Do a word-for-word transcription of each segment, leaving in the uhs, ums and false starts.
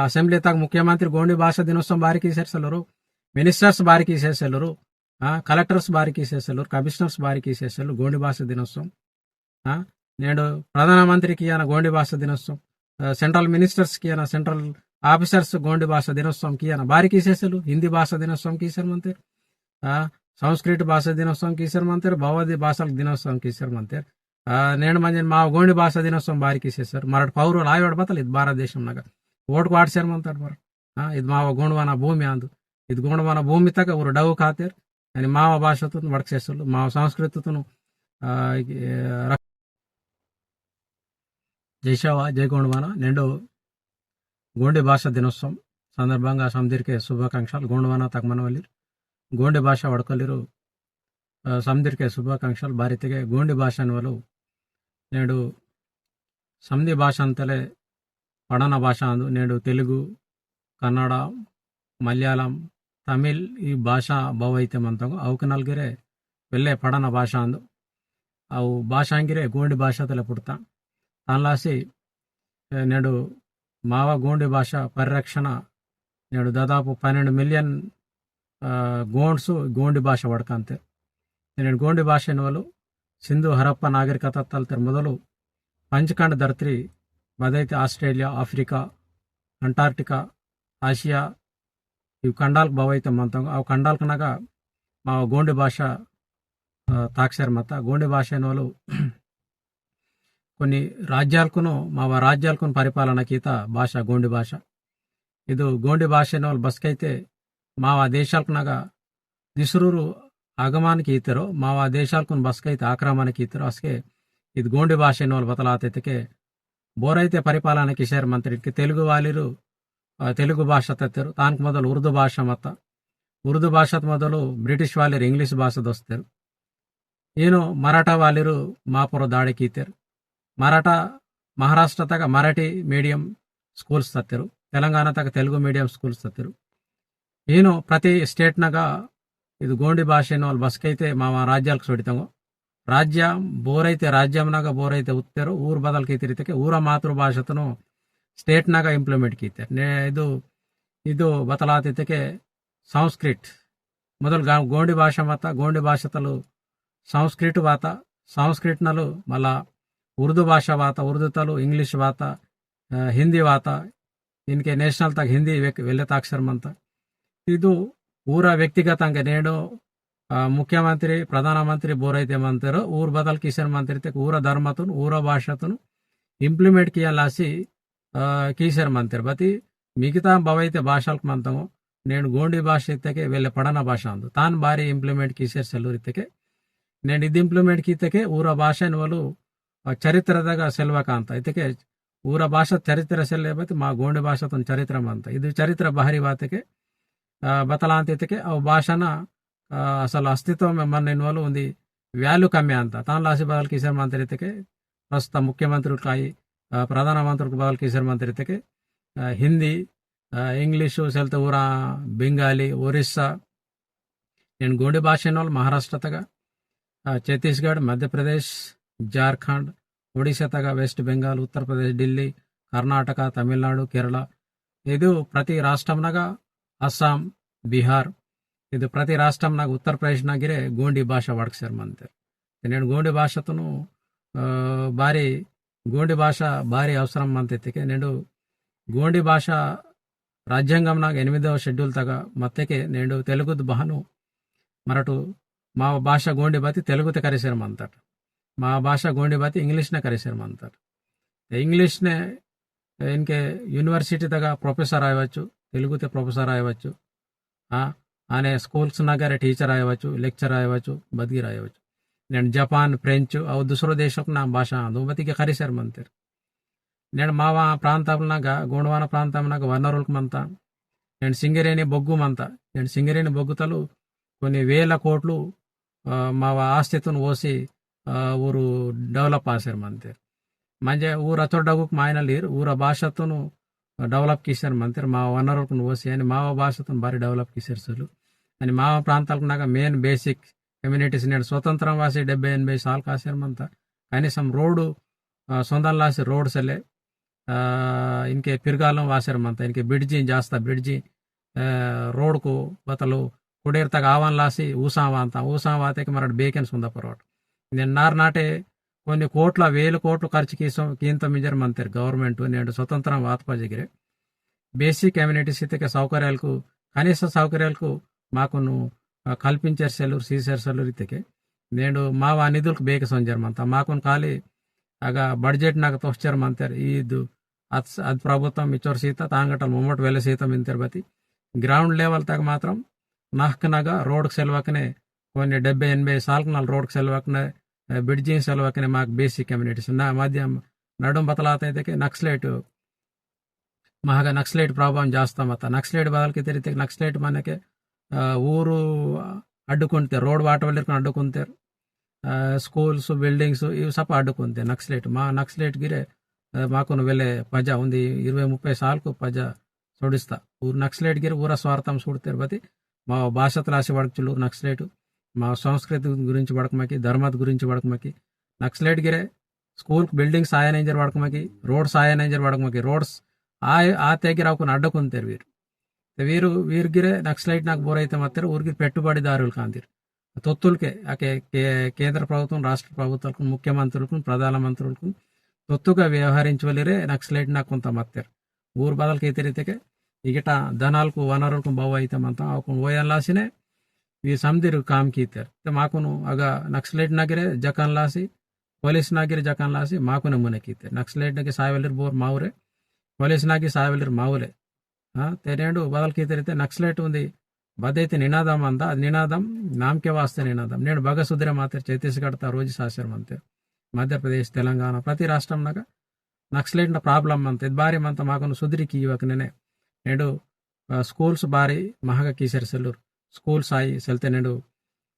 असेंबली तक मुख्यमंत्री गोंडी भाषा दिनोत्सव बारी कीसेर सेलुरु, मिनिस्टर्स बारी कीसेर सेलुरु, हाँ, कलेक्टर्स बारी कीसेर सेलुरु, कमिश्नर्स बारी कीसेर सेलुरु, गोंडी भाषा दिनोत्सव। हाँ, नेंडु प्रधानमंत्री कियाना गोंडी भाषा दिनोत्सव, अ, सेंट्रल मिनिस्टर्स कियाना, सेंट्रल ऑफिसर्स गोंडी भाषा दिनोत्सव कियाना, बारी कीसेर सेलु, हिंदी भाषा दिनोत्सव कीसेर मंतेर, हाँ, संस्कृत भाषा दिनोत्सव कीसेर मंतेर, भवादी भाषा दिनोत्सव कीसेर मंतेर। आ, नेंड मंजन माव गोंडी भाषा दिनोत्सव बारी कीसेर सेलु। मराठ पौरुल आयवाड़ बतल इद भारत देशम नगा। ओटक वाटसेर मंताड़ मर। आ, इद माव गोंडवाना भूमि आंदु। इद गोंडवाना भूमि तक उर डगु कातेर। यानी माव भाषातुन वड़कसेर सेलु, माव संस्कृतितुन, आ, ए, रक-, जय सेवा, जय गोंडवाना, नेंडु गोंडी भाषा दिनोत्सव संदर्भंगा समदीर्के शुभाकांक्षालु। गोंडवाना तक मनवलीर, गोंडी भाषा वड़कलीर, अ, समदीर्के शुभाकांक्षालु। बारी इत्तेके गोंडी भाषा इनवलु नेंडु समदी भाषा अंतले पड़ाना भाषा आंदु। नेंडु तेलुगु, कन्नड़, मलयालम, तमिल ई भाषा बावैते मंतंगो अवक नलगिरे वेल्ले पड़ाना भाषा आंदु। अव भाषांगिरे गोंडी भाषा तले पुड़ता। तानलासी, ए, नेंडु मावा गोंडी भाषा परिरक्षण नेंडु दादापु पन्नेंडु मिलियन, आ, गोंड्स गोंडी भाषा वड़कंते। नेंडु गोंडी भाषा इनवलु सिंधु हरप्पा नागरिकता तलतेर मोदलु पंचखंड धरती बदैते ऑस्ट्रेलिया, अफ्रीका, अंटार्कटिका, आशिया, इव खंडालक बावैते मंतंगो, अव खंडालक नगा मावा गोंडी भाषा, आ, ताकसेर मत्ता। गोंडी भाषा इनवलु कोन्नि राज्यालकुनु, मावा राज्यालकुनु परिपालन कीता भाषा गोंडी भाषा। इदु गोंडी भाषा इनवल बसकैते मावा देशालकनगा दिसरूरु आगमन कीतेरो, मावा देशालकुनु बसकैते आक्रमण कीतेरो, असके इदु गोंडी भाषा इनवल बतलाते इत्तेके बोरैते परिपालन कीसेर मंतेर इत्तेके तेलुगु वालिरु, आ, तेलुगु भाषा तत्तेरो, तानक मोदल उर्दू भाषा मत्ता। उर्दू भाषात मोदलु ब्रिटिश वालिरु इंग्लिश भाषा दोस्तेरो। ईनो मराठा वालिरु मापुर दाड़े कीतेर। मराठा महाराष्ट्र तक मराठी मीडियम स्कूल्स तत्तेरु, तेलंगाना तक तेलुगु मीडियम स्कूल्स तत्तेरु। ईनो प्रति स्टेट नगा इदु गोंडी भाषा इनवल बसकैते मावा राज्यालक सोडितंगो। राज्य बोरैते राज्यम नगा बोरैते उत्तेरु, ऊर बदल कीतेर इत्तेके ऊरा मातृभाषातुनु स्टेट नगा इम्प्लीमेंट कीतेर। ने इदु, इदु बतलाते इत्तेके संस्कृत। मोदल गा-, गोंडी भाषा मत्ता, गोंडी भाषातलु संस्कृत वाता, संस्कृत नलु मला उर्दू भाषा वाता, उर्दू तलु इंग्लिश वाता, अ, हिंदी वाता, इनके नेशनल तक हिंदी वेक-, वेल्ले ताकसेर मंता। इदु ऊरा व्यक्तिगतंगा नेंडु, अ, मुख्यमंत्री, प्रधानमंत्री बोरैते मंतेरो, ऊर बदल कीसेर मंतेर इत्तेके ऊरा धर्मतुनु, ऊरा भाषातुनु इम्प्लीमेंट कियालासी, अ, कीसेर मंतेर। बती मिगता बवैते भाषालक मंतंगो, नेंडु गोंडी भाषा इत्तेके वेल्ले पड़ाना भाषा आंदु। तान बारी इम्प्लीमेंट कीसेर सेलूर इत्तेके, नेंडु इद इम्प्लीमेंट कीतेके ऊरा भाषा इनवलु, अ, चरित्र दगा सेलवा कांता। इत्तेके ऊरा भाषा चरित्र सेल्ले बती मा गोंडी भाषातुन चरित्र मंता। इदु चरित्र बाहरी वातेके, अ, बतलांत इत्तेके अव भाषाना, अ, असल अस्तित्वम मन्न इनवलु उंदी value कम्मे अंता। तानलासी बदल कीसेर मंतेर इत्तेके प्रस्तुत मुख्यमंत्री काई, अ, प्रधानमंत्री बदल कीसेर मंतेर इत्तेके, अ, हिंदी, अ, इंग्लिशु सेल्ते ऊरा बेंगाली, ओरिस्सा, नेंडु गोंडी भाषा इनवल महाराष्ट्र तगा, अ, छत्तीसगढ़, मध्य प्रदेश, झारखंड, ओडिशा तगा, वेस्ट बंगाल, उत्तर प्रदेश, दिल्ली, कर्नाटक, तमिलनाडु, केरला, इदु प्रति राष्ट्रम नगा, अस्साम, बिहार, इदु प्रति राष्ट्रम नगा, उत्तर प्रदेश नगिरे गोंडी भाषा वड़कसेर मंतेर। नेंडु गोंडी भाषातुनु, अ, बारी, गोंडी भाषा बारी अवसरम मंता इत्तेके, नेंडु गोंडी भाषा राज्यांगम नगा एनिमिदव schedule तगा मत्तेके नेंडु तेलुगुद बहनु मरटु मा भाषा गोंडी बाती तेलुगुते करिसेर मंतट। मा भाषा गोंडी बाती English ने करिसेर मंतट। ते English ने इनके university तगा professor आयवच्चु, तेलुगुते professor आयवच्चु। आ, आने schools नगरे teacher आयवच्चु, lecturer आयवच्चु, बदगीर आयवच्चु। नेंड जापान, French, अव दूसरो देशक ना भाषा, दो बतिके करिसेर मंतेर। नेंड मावा प्रांतम नगा, गोंडवाना प्रांतम नगा वनरुलक मंता। नेंड सिंगरेणी बोग्गु मंता। नेंड सिंगरेणी बोग्गु तलु कोन्नि वेला कोट्लु, अ, मावा आस्तितुन ओसी, अ, ऊरु develop आसेर मंतेर। मंजे ऊर अचोर डगुक मायनलीर, ऊर भाषातुन develop कीसेर मंतेर, मावा वनरुलकुन ओसी, अनि मावा भाषातुन बारी develop कीसेर सेलु। अनि मावा प्रांतालक Naga main basic amenities NAND स्वतंत्रम वासी डेब्बे एनबे साल कासेर मंता। कनीसम रोड, अ, सोंदन लासी रोड सेले, इनके पिरगालम वासेर मंता, इनके बिड़जी जास्ता बिड़जी रोड को बतलो कुड़ेर तक आवन लासी ऊसां वांता, ऊसां वाते के मरट बेकेन सुंदा परोट। नेन नार नाटे कोन्नि कोट्ला वेल कोट्ल खर्च कीसो कींतम इंजर मंतेर गवर्नमेंट नेंड स्वतंत्रम वात पजेगिरे। बेसिक एमिनिटीज इत्तेके सौकर्यालकु कनीस सौकर्यालकु माकुनु कल्पिंचर सेलूर सीसर सेलूर इत्तेके नेंड मावा निधुलकु बेके सोंजर मंता माकुन खाली अगा बजट नगा तोस्चर मंतेर ईद अद अद प्रभुत्वम इचोर सीता तांगटल मोमोट वेले सीता मिंतेर बती ग्राउंड लेवल तक मात्रम नहक नगा रोड सेलवकने कोन्नि डेब्बे एनबे सालक नल रोड सेलवकने बिड़जी सेलवकने माक बेसिक एमिनिटीज ना मध्यम नडुम बतलाता इत्तेके नक्सलेट महगा नक्सलेट प्रभावम जास्ता मता नक्सलेट बदल की तेरी नक्सलेट मानेके ऊरु अड्डुकुंते रोड वाटवलिरकुन अड्डुकुंते स्कूल्स बिल्डिंग्स इव सप अड्डुकुंते नक्सलेट मा नक्सलेट गिरे माकुन वेले पजा उंदी इरवे मुप्पे साल को पजा सोडिस्ता ऊर नक्सलेट गिरे ऊरा स्वार्थम सूडतेर बती मा भाषात लासी वड़कचुलूर नक्सलेट मा संस्कृति गुरिंच वड़कमकी धर्मत गुरिंच वड़कमकी नक्सलेट गिरे स्कूल बिल्डिंग्स आयना इंजर वड़कमकी रोड्स आयना इंजर वड़कमकी रोड्स आय आते गिरे अवकुन अड्डकुंतेर वीर ते वीर वीर गिरे नक्सलेट नाक बोरैते मत्तेर ऊर गिर पेट्टुबड़ीदारुल कांदिर तोत्तुलके अके केंद्र प्रभुत्वम राष्ट्र प्रभुत्वलकुन मुख्यमंत्रुलकुन प्रधानमंत्रुलकुन तोत्तुगा व्यवहरिंचवलिरे नक्सलेट नाक कुंता मत्तेर ऊर बदल कीतेर इत्तेके इगटा धनालकु वनरुलकुन बव अइते मंता अवकुन वोयन लासिने वी समदिर काम कीतेर ते माकुनु अगा नक्सलेट नगरे जकन लासी पुलिस नागिर जकन लासी माकुने मुने कीते नक्सलेट नगे सायवलिर बोर माउरे पुलिस नागी सायवलिर माउले। तेनेंडु बदल कीते रीते नक्सलेट उंदी बदैते निनादम अंदा अद निनादम नामके वास्ते निनादम नेंड बग सुधरे मातेर छत्तीसगढ़ ता रोज सासर मंतेर मध्य प्रदेश तेलंगाना प्रति राष्ट्रम नगा नक्सलेट न प्रॉब्लम मंत इद बारी मंत माकुन सुधरी कीवक नेने नेंडु स्कूल्स बारी महगा कीसेर सेलुर स्कूल्स आई सेलते नेंडु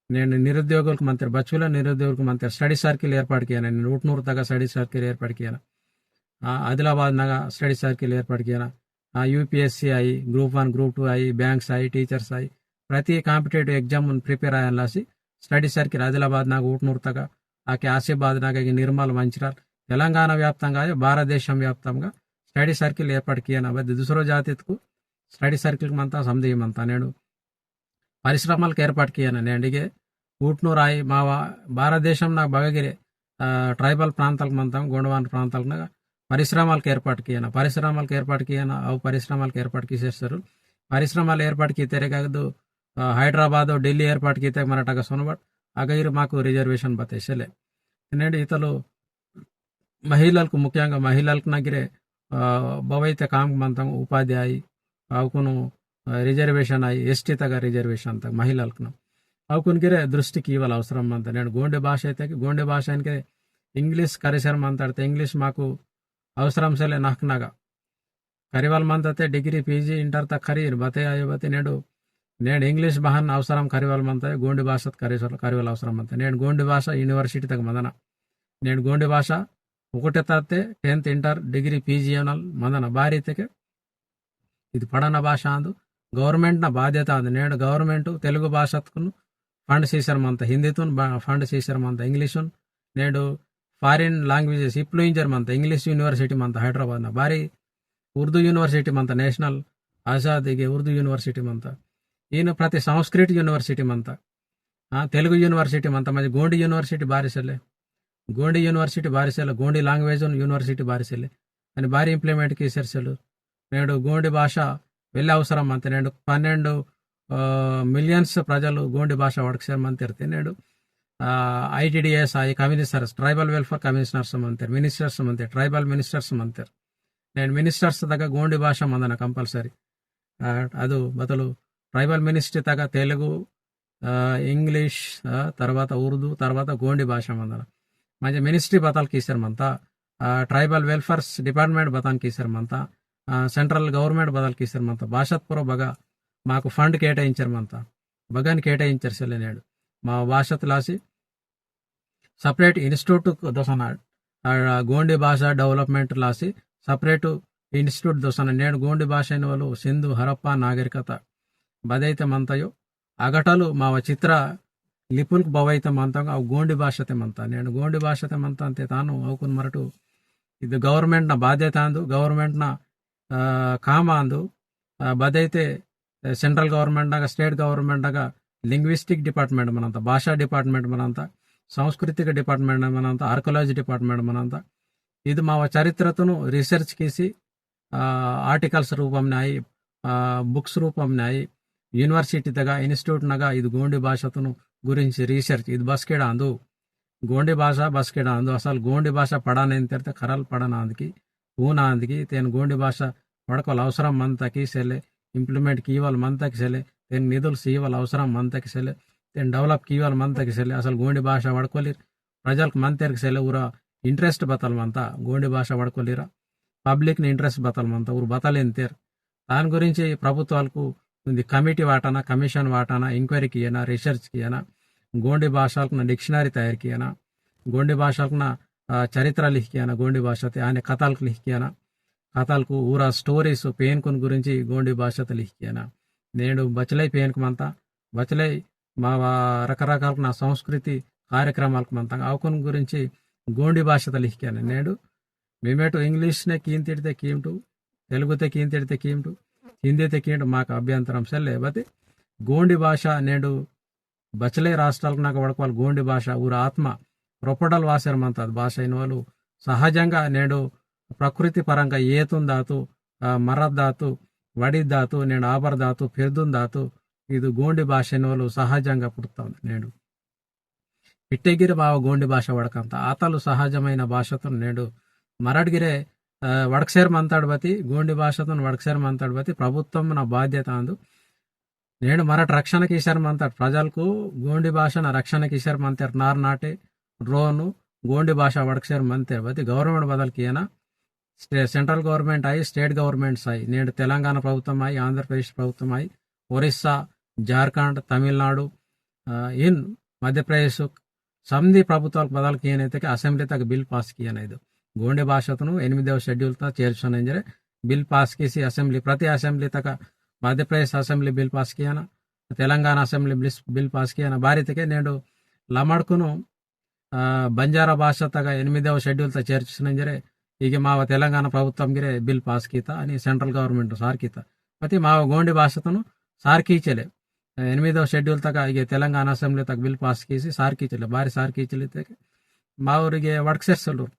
नेंडु निरुद्योगुलकु मंतेर बच्चुला निरुद्योगुलकु मंतेर स्टडी सर्किल एर्पाट कियाना नेंडु उटनूर तगा स्टडी सर्किल एर्पाट कियाना आदिलाबाद नगा स्टडी सर्किल एर्पाट कियाना यूपीएससी आई ग्रुप वन ग्रुप टू आई बैंक्स आई टीचर्स आई प्रति कॉम्पिटिटिव एग्जाम प्रिपेर आयन लासी स्टडी सर्किल आदिलाबाद नगा उटनूर तगा आके आसिफाबाद नगा निर्मल मंचिराल तेलंगाना व्याप्तंगा आयो भारत देशम व्याप्तंगा स्टडी सर्किल एर्पाट कियाना बद दूसरो जातितकु स्टडी सर्किल मंता समदी मंता नेंडु परिश्रमलकु एर्पाट कियाना नेंडिगे ऊटनूर आई मावा भारत देशम ना बगगिरे ट्राइबल प्रांतलकु मंता गोंडवान प्रांतलकु ना परिश्रमलकु एर्पाट कियाना परिश्रमलकु एर्पाट कियाना अव परिश्रमलकु एर्पाट किसेसरु परिश्रमल एर्पाट कीतेरे कागदु हैदराबाद दिल्ली एर्पाट कीते मरटगा सोनबट अगैर माकु रिजर्वेशन बतेसले नेंडु इतलु महिलालकु मुख्यंगा महिलालकु नगिरे बवैते काम मंतंग उपाध्याय अवकुनु रिजर्वेशन आई एसटी तगा रिजर्वेशन तगा महिलालकुनु अवकुन गिरे दृष्टि कीवल अवसरम मंता नेंडु गोंडी भाषा इत्तेके गोंडी भाषा इनके इंग्लिश करिसर मंताड़ते इंग्लिश माकु अवसरम सेले नहकनगा करिवल मंतते डिग्री पीजी इंटर तक करीर बते आयो बते नेंडु नेंडु इंग्लिश बहन अवसरम करिवल मंता गोंडी भाषात करिवल अवसरम मंता नेंडु गोंडी भाषा यूनिवर्सिटी तगा मंदना नेंडु गोंडी भाषा उकटे ताते टेंथ इंटर डिग्री पीजी एवनल मंदना बारी इत्तेके इद पड़ना भाषा आंदु गवर्नमेंट ना बाध्यता आंदु नेंडु गवर्नमेंट तेलुगु भाषातकुनु फंड सीसर मंता हिंदीतुन फंड सीसर मंता इंग्लिशुन नेंडु फॉरेन लैंग्वेजेस इप्लु इंजर मंता इंग्लिश यूनिवर्सिटी मंता हैदराबाद ना बारी उर्दू यूनिवर्सिटी मंता नेशनल आजाद इगे उर्दू यूनिवर्सिटी मंता इन प्रति संस्कृत यूनिवर्सिटी मंता तेलुगु यूनिवर्सिटी मंता मजे गोंडी यूनिवर्सिटी बारी सेले गोंडी यूनिवर्सिटी बारी सेले गोंडी लैंग्वेज यूनिवर्सिटी बारी सेले अनि बारी इम्प्लिमेंट कीसेर सेलु नेंडु गोंडी भाषा वेल्ले अवसरम मंता नेंडु पन्नेंडु मिलियन्स प्रजलु गोंडी भाषा वड़कसेर मंतेरते नेंडु आईटीडीएस आई कमिशनर्स ट्राइबल वेलफेयर कमिशनर्स मंतेर मिनिस्टर्स मंतेर ट्राइबल मिनिस्टर्स मंतेर नेंडु मिनिस्टर्स तगा गोंडी भाषा मंदना कंपल्सरी अदु बतलु ट्राइबल मिनिस्ट्री तगा तेलुगु इंग्लिश तरवाता उर्दू तरवाता गोंडी भाषा मंदना मजे मिनिस्ट्री बतल कीसेर मंता ट्राइबल वेलफेयर्स डिपार्टमेंट बतल कीसेर मंता सेंट्रल गवर्नमेंट बतल कीसेर मंता भाषात पुरो बगा माकु फंड केटाइंचर मंता बगन केटाइंचर सेले नेंडु मा भाषात लासी सपरेट इंस्टीट्यूट दोसना गोंडी भाषा डेवलपमेंट लासी सपरेट इंस्टीट्यूट दोसना नेंडु गोंडी भाषा इनवलु सिंधु हरप्पा नागरिकता बदैते मंतयो अगटलु माव चित्र लिपुलकु बवैते मंतंग अव गोंडी भाषाते मंता नेंडु गोंडी भाषाते मंता अंते तानु अवकुन मरटु इद government ना बाध्यता आंदु, government ना, आ, काम आंदु। आ, बदैते, आ, central government Naga, state government Naga linguistic department मनंता, भाषा department मनंता, सांस्कृतिक department मनंता, archaeology department मनंता। इद मावा चरित्रतुनु research कीसी, आ, articles रूपम नाई, आ, books रूपम नाई, university तगा, institute नगा इद गोंडी भाषातुनु गुरिंची research इद बस्केडांदु। गोंडी भाषा बस्केडांदु, असल गोंडी भाषा पढ़ाने तेरते खरल पढ़ाना आंदकी, ऊना आंदकी, तेन गोंडी भाषा वड़कल अवसरम मंता की सेले, implement कीवल मंता की सेले, तेन निधुल सीवल अवसरम मंता की सेले, तेन develop कीवल मंता की सेले, असल गोंडी भाषा वड़कोलिर, प्रजलक मंतेर की सेले, उरा interest बतल मंता, गोंडी भाषा वड़कोलिरा, public ने interest बतल मंता, उर बतल एंतेर। तान गुरिंची प्रभुत्वालकु उंदी committee वाटाना, commission वाटाना, inquiry कियाना, research कियाना, गोंडी भाषालकना dictionary तयार कियाना, गोंडी भाषालकना, आ, चरित्र लिख कियाना, गोंडी भाषाते आने कथालक लिख कियाना, कथालकु ऊरा stories पेनकुन गुरिंची गोंडी भाषाते लिख कियाना। नेंडु बचले पेनक मंता, बचले मावा रकरकालकना संस्कृति कार्यक्रमालक मंता, अवकुन गुरिंची गोंडी भाषाते लिख कियाना। नेंडु मिमेटु English ने कींतिड़ते कीमटु, तेलुगुते कींतिड़ते कीमटु, हिंदीते कीमटु, माक अभ्यंतरम सेले बती गोंडी भाषा नेंडु बचले राष्ट्रालक नाक वड़कवाल गोंडी भाषा उर आत्मा रोपडल वासेर मंता भाषा इनवालु सहजंगा नेंडु प्रकृति परंगा येतुन दातु, आ, मरद दातु, वडी दातु, नेंडु आबर दातु, फिरदुन दातु, इदु गोंडी भाषा इनवालु सहजंगा पुट्टता नेंडु। इट्टेगिरे बाव गोंडी भाषा वड़कंता। आतलु सहजमैन भाषातुन नेंडु मरड़गिरे, आ, वड़कसेर मंताड़ बती, गोंडी भाषातुन वड़कसेर मंताड़ बती, प्रभुत्वम ना बाध्यता आंदु। नेंडु मरट रक्षण कीसेर मंताड़ प्रजलकु गोंडी भाषा ना रक्षण कीसेर मंतेर नार नाटे रोनु गोंडी भाषा वड़कसेर मंतेर बती government बदल कियाना। स्टे-, central government आई, state governments आई, नेंडु तेलंगाना प्रभुत्वम आई, आंध्र प्रदेश प्रभुत्वम आई, ओरिस्सा, झारखंड, तमिलनाडु, आ, इन मध्य प्रदेश समदी प्रभुत्वालक बदल कियाना इतेके assembly तक bill pass कियाना इदु। गोंडी भाषातुनु एनिमिदव schedule ता चेर्चना इंजरे bill pass कीसी assembly, प्रति assembly तक मध्य Pradesh assembly bill pass Kiana, Telangana assembly bills-, bill pass Kiana, बारी इतेके नेंडु लमड़कुनु आ, बंजारा भाषा तगा एनिमिदव schedule ता चेर्चना इंजरे, इगे मावा तेलंगाना प्रभुत्वम गिरे bill pass कीता, अनि central government सार कीता। मति मावा गोंडी भाषातुनु सार कीचेले। आ, एनिमिदव schedule तगा इगे तेलंगाना assembly तगा bill pass कीसी सार कीचेले, बारी सार कीचेले तेके। मावोर इगे वड़कसेर सेलुर।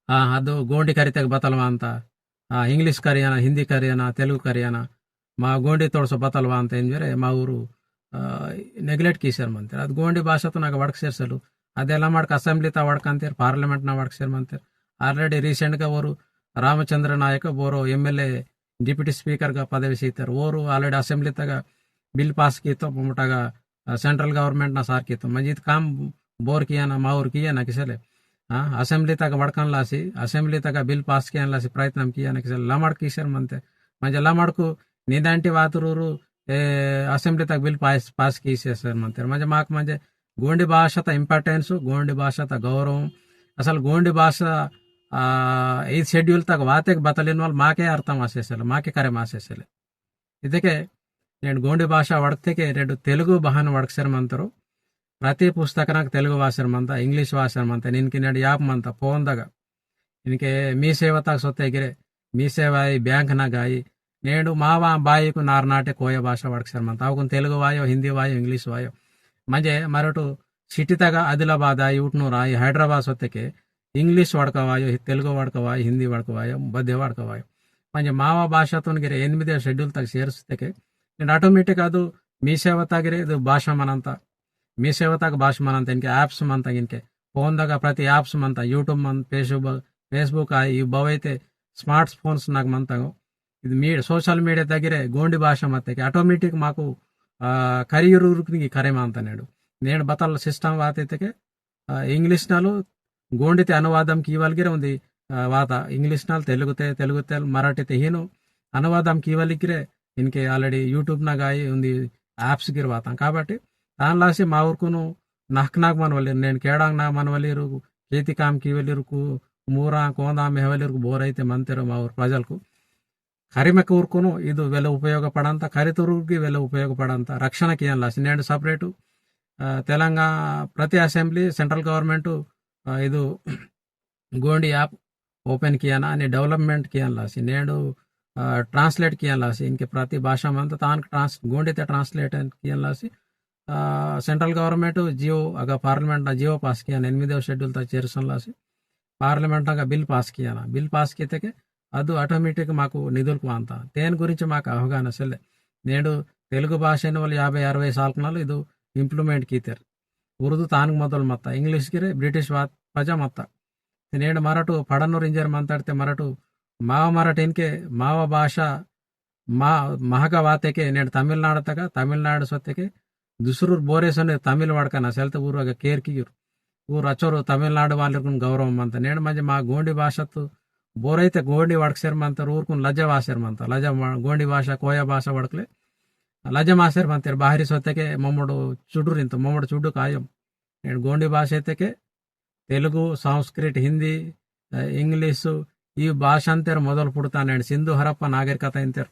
आ, अदु गोंडी करितेके बतल वांता। आ, English करियाना, हिंदी करियाना, तेलुगु करियाना, मा गोंडी तोड़सो बतल वांता इंजरे, मावोर, आ, neglect कीसेर मंतेर। अदु गोंडी भाषातुन नाक वड़कसेर सेलु। अदे लमड़क assembly ता वड़कंतेर, parliament ना वड़कसेर मंतेर। Already recent गा वोर रामचंद्र नायक बोरो MLA, deputy speaker गा पदवी सीतेर। वोर already assembly तगा bill pass कीतो, मुमटगा, आ, central government ना सार कीतो। मंजे इद काम बोर कियाना, मावोर कियाना किसेले। आ, assembly तगा वड़कन लासी, assembly तगा bill pass कियाना लासी प्रयत्नम कियाना किसेले। लमड़क कीसेर मंते। मंजे लमड़कु निदांटी वातुरूर, ए, assembly तगा bill pass, pass कीसेर मंतेर। मंजे माक मंजे गोंडी भाषा ता importance, गोंडी भाषा ता गौरव, असल गोंडी भाषा, आ, eighth schedule तगा वातेके बतल इनवाल माके अर्थम आसेसेले, माके करे मासेसेले। इतेके नेंडु गोंडी भाषा वड़कतेके नेंडु तेलुगु बहान वड़कसेर मंतेर। प्रति पुस्तक नाक तेलुगु वासेर मंता, English वासेर मंता, इनके नेंडु app मंता phone दगा। इनके मी सेवा तगा सोते गिरे, मी सेवा आई, bank नगा आई, नेंडु मावा बाईकु नार नाटे कोया भाषा वड़कसेर मंता। अवकुन तेलुगु वायो, हिंदी वायो, English वायो। मंजे मरटु city तगा आदिलाबाद आई, उटनूर आई, हैदराबाद सोतेके English वड़कवायो, तेलुगु वड़कवायो, हिंदी वड़कवायो, बदे वड़कवायो। मंजे मावा भाषातुन गिरे एनिमिदे schedule तगा सेर्सतेके, नेंडु automatic अदु मी सेवा तगा गिरे इदु भाषा मनंता। मी सेवा तगा भाषा मनंता इनके apps मंता इनके। Phone दगा प्रति apps मंता, YouTube मन, Facebook, Facebook आई, इव बवैते smartphones नगा मंता गो। इदु मी-, social media तगा गिरे गोंडी भाषा मत्तेके automatic माकु, आ, करियुरुकुनिंग करे मंता नेंडु। नेंडु बतल system वातेतेके आ, English नालु गोंडिते अनुवादम कीवाल गिरे उंदी, आ, वाता। English नालु तेलुगुते, तेलुगुते मराठीते हीनु अनुवादम कीवाल गिरे इनके already YouTube नगा आई उंदी apps गिर वाता। काबट्टी तान लासी मावोरकुनु नहक नाग मनवलीर, नेन केड़ांग नाग मनवलीर, खेती काम कीवलीरकु, मूरा, कोंदा, मेहवलीरकु बोरैते मंतेर मावोर प्रजलकु। करिमेक उरकुनु इदु वेले उपयोग पड़ंता, करितुरुगी वेले उपयोग पड़ंता, रक्षण कियन लासी। नेंडु separate, आ, तेलंगा प्रति assembly, central government, आ, इदु गोंडी app open कियाना अनि development कियान लासी, नेडु, आ, translate कियान लासी, इनके प्रति भाषा मंता तान trans-, गोंडी ते translate कियान लासी, आ, central government जियो, अगा parliament ना जियो pass कियाना, एनिमिदव schedule ता चेरसन लासी, parliament ना bill pass Kiana, bill pass कितेके अदु automatic माकु निधुलकु वांता। तेन गुरिंच माकु अवगाहना सेल्ले। नेडु तेलुगु भाषा इनवल याभै अरवै साल कुनाल इदु implement कीतेर। उर्दू तानक मोदल मत्ता, English गिरे British वात पजा मत्ता। नेंड मराठु पड़नूर इंजर मंताड़ते मराठु, माव मराठ इनके, माव भाषा, मा-, महगा वातेके, नेंड तमिलनाडु तगा, तमिलनाडु सोतेके, दुसरूर बोरे सोने तमिल वड़कना सेल्ते ऊर अगा केर कियुर। ऊर अचोर तमिलनाडु वालेकुन गौरव मंता। नेंड मंजे मा गोंडी भाषातु बोरैते गोंडी वड़कसेर मंता, ऊरकुन लज्जा वासेर मंता। लज्जा मा-, गोंडी भाषा, कोया भाषा वड़कले लज्जा मासेर मंतेर। बाहरी सोतेके मम्मोडु चुडुर इंतो, मम्मोडु चुडु कायम। नेंड गोंडी भाषा इतेके तेलुगु, संस्कृत, हिंदी, अ, English, ई भाषांतेर मोदल पुड़ता। नेंड सिंधु हरप्पा नागरिकता इंतेर।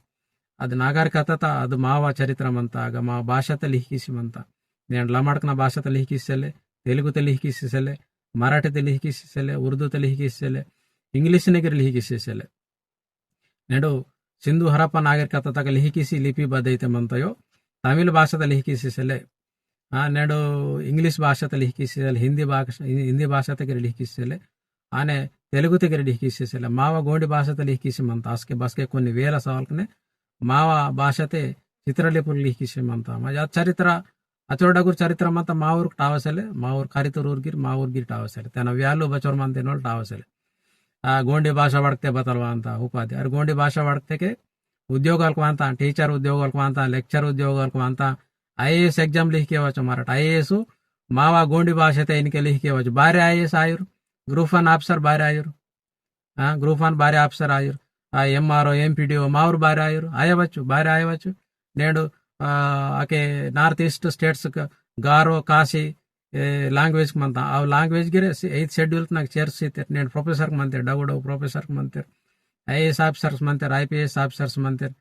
अद नागरिकता ता, अद मावा चरित्र मंता, अग मा भाषात लिहिकिसी मंता। नेंड लमाडकना भाषात लिहिकिसी सेले, तेलुगुत लिहिकिसी सेले, मराठीत लिहिकिसी सेले, उर्दूत लिहिकिसी सेले, English नगर लिहिकिसी सेले। नेडो सिंधु हरप्पा नागरिकता तक लिहिकिसी लिपि बदैते मंतयो, तमिल भाषात लिहिकिसी सेले। आ, नेडो English भाषात लिहिकिसी सेले, हिंदी भाषा, हिंदी भाषात गिर लिहिकिसी सेले। आने तेलुगुत गिर लिहिकिसी सेले। मावा गोंडी भाषात लिहिकिसी मंता, असके बसके कोन्नी वेला सवालकने मावा भाषाते चित्रलिपुर लिहिकिसी मंता। मजा चरित्र अचोर डगुर चरित्र मंता माउर टावसेले, माउर कारितुर ऊर गिर, माउर गिर टावसेले। तेना value बचोर मंता इनोल टावसेले। आ, गोंडी भाषा वड़कते बतल वांता उपाधि। अरे गोंडी भाषा वड़कतेके उद्योगालक वांता, teacher उद्योगालक वांता, lecture उद्योगालक वांता, IAS exam लिहिके वचो मराठ, IAS मावा गोंडी भाषाते इनके लिहिके वचो। बारे IAS आयुर, group one officer बारे आयुर। आ, group one बारे officer आयुर, आ, MRO, MPDO, माउर बारे आयुर, आयवच्चु, बारे आयवच्चु। नेडु, आ, अके North East states क-, गारो, काशी, ए, language क मंता, आ language गिरे से eighth schedule नग चेर्सीते, नेडु professor क मंतेर, डगुडो professor क मंतेर, IAS officers मंतेर, IPS officers मंतेर,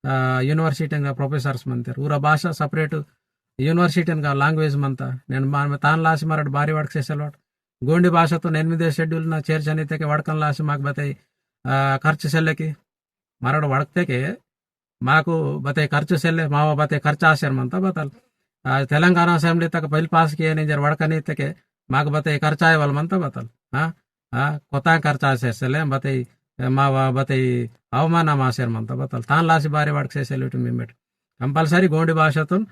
आ, university नग professors मंतेर, ऊरा भाषा separate university नग language मंता। नेडु मा-, तान लासी मराठ बारी वड़कसेसलवाट। गोंडी भाषातुन एनिमिदे schedule ना चेर्चनीतेके वड़कन लासी माक बतई, आ, खर्च सेल्लेकी। मराठ वड़कतेके माकु बतई खर्च सेल्ले, मावा बतई खर्च आसेर मंता बतल। आ, तेलंगाना assembly तक bill pass कियना इंजर वड़कनीतेके माक बतई खर्च आयवल मंता बतल। हाँ? हाँ? कोता खर्च आसेर सेल्ले, बतई, मावा बतई अवमान आसेर मंता बतल। तान लासी बारी वड़कसेसलवाट मिमेट। Compulsory गोंडी भाषातुन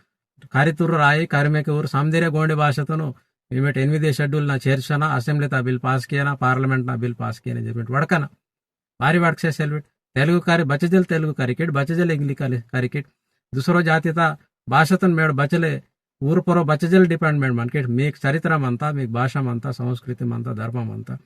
कारितुर राई, कारिमेके ऊर समदिरे गोंडी भाषातुन मिमेट एनिमिदे schedule ना चेर्चना, assembly ता bill pass कियना, parliament ना bill pass कियना, जब मिमेट वड़कना। बारी वड़कसेसलवाट। तेलुगु कारी बचजल तेलुगु करिकिट, बचजल English करि-, करिकिट। दूसरो जाति ता भाषातुन मेड़ बचले, ऊर परो बचजल depend मेड़ मनकिट, मीक चरित्र मंता, मीक भाषा मंता, संस्कृति मंता, धर्म मंता।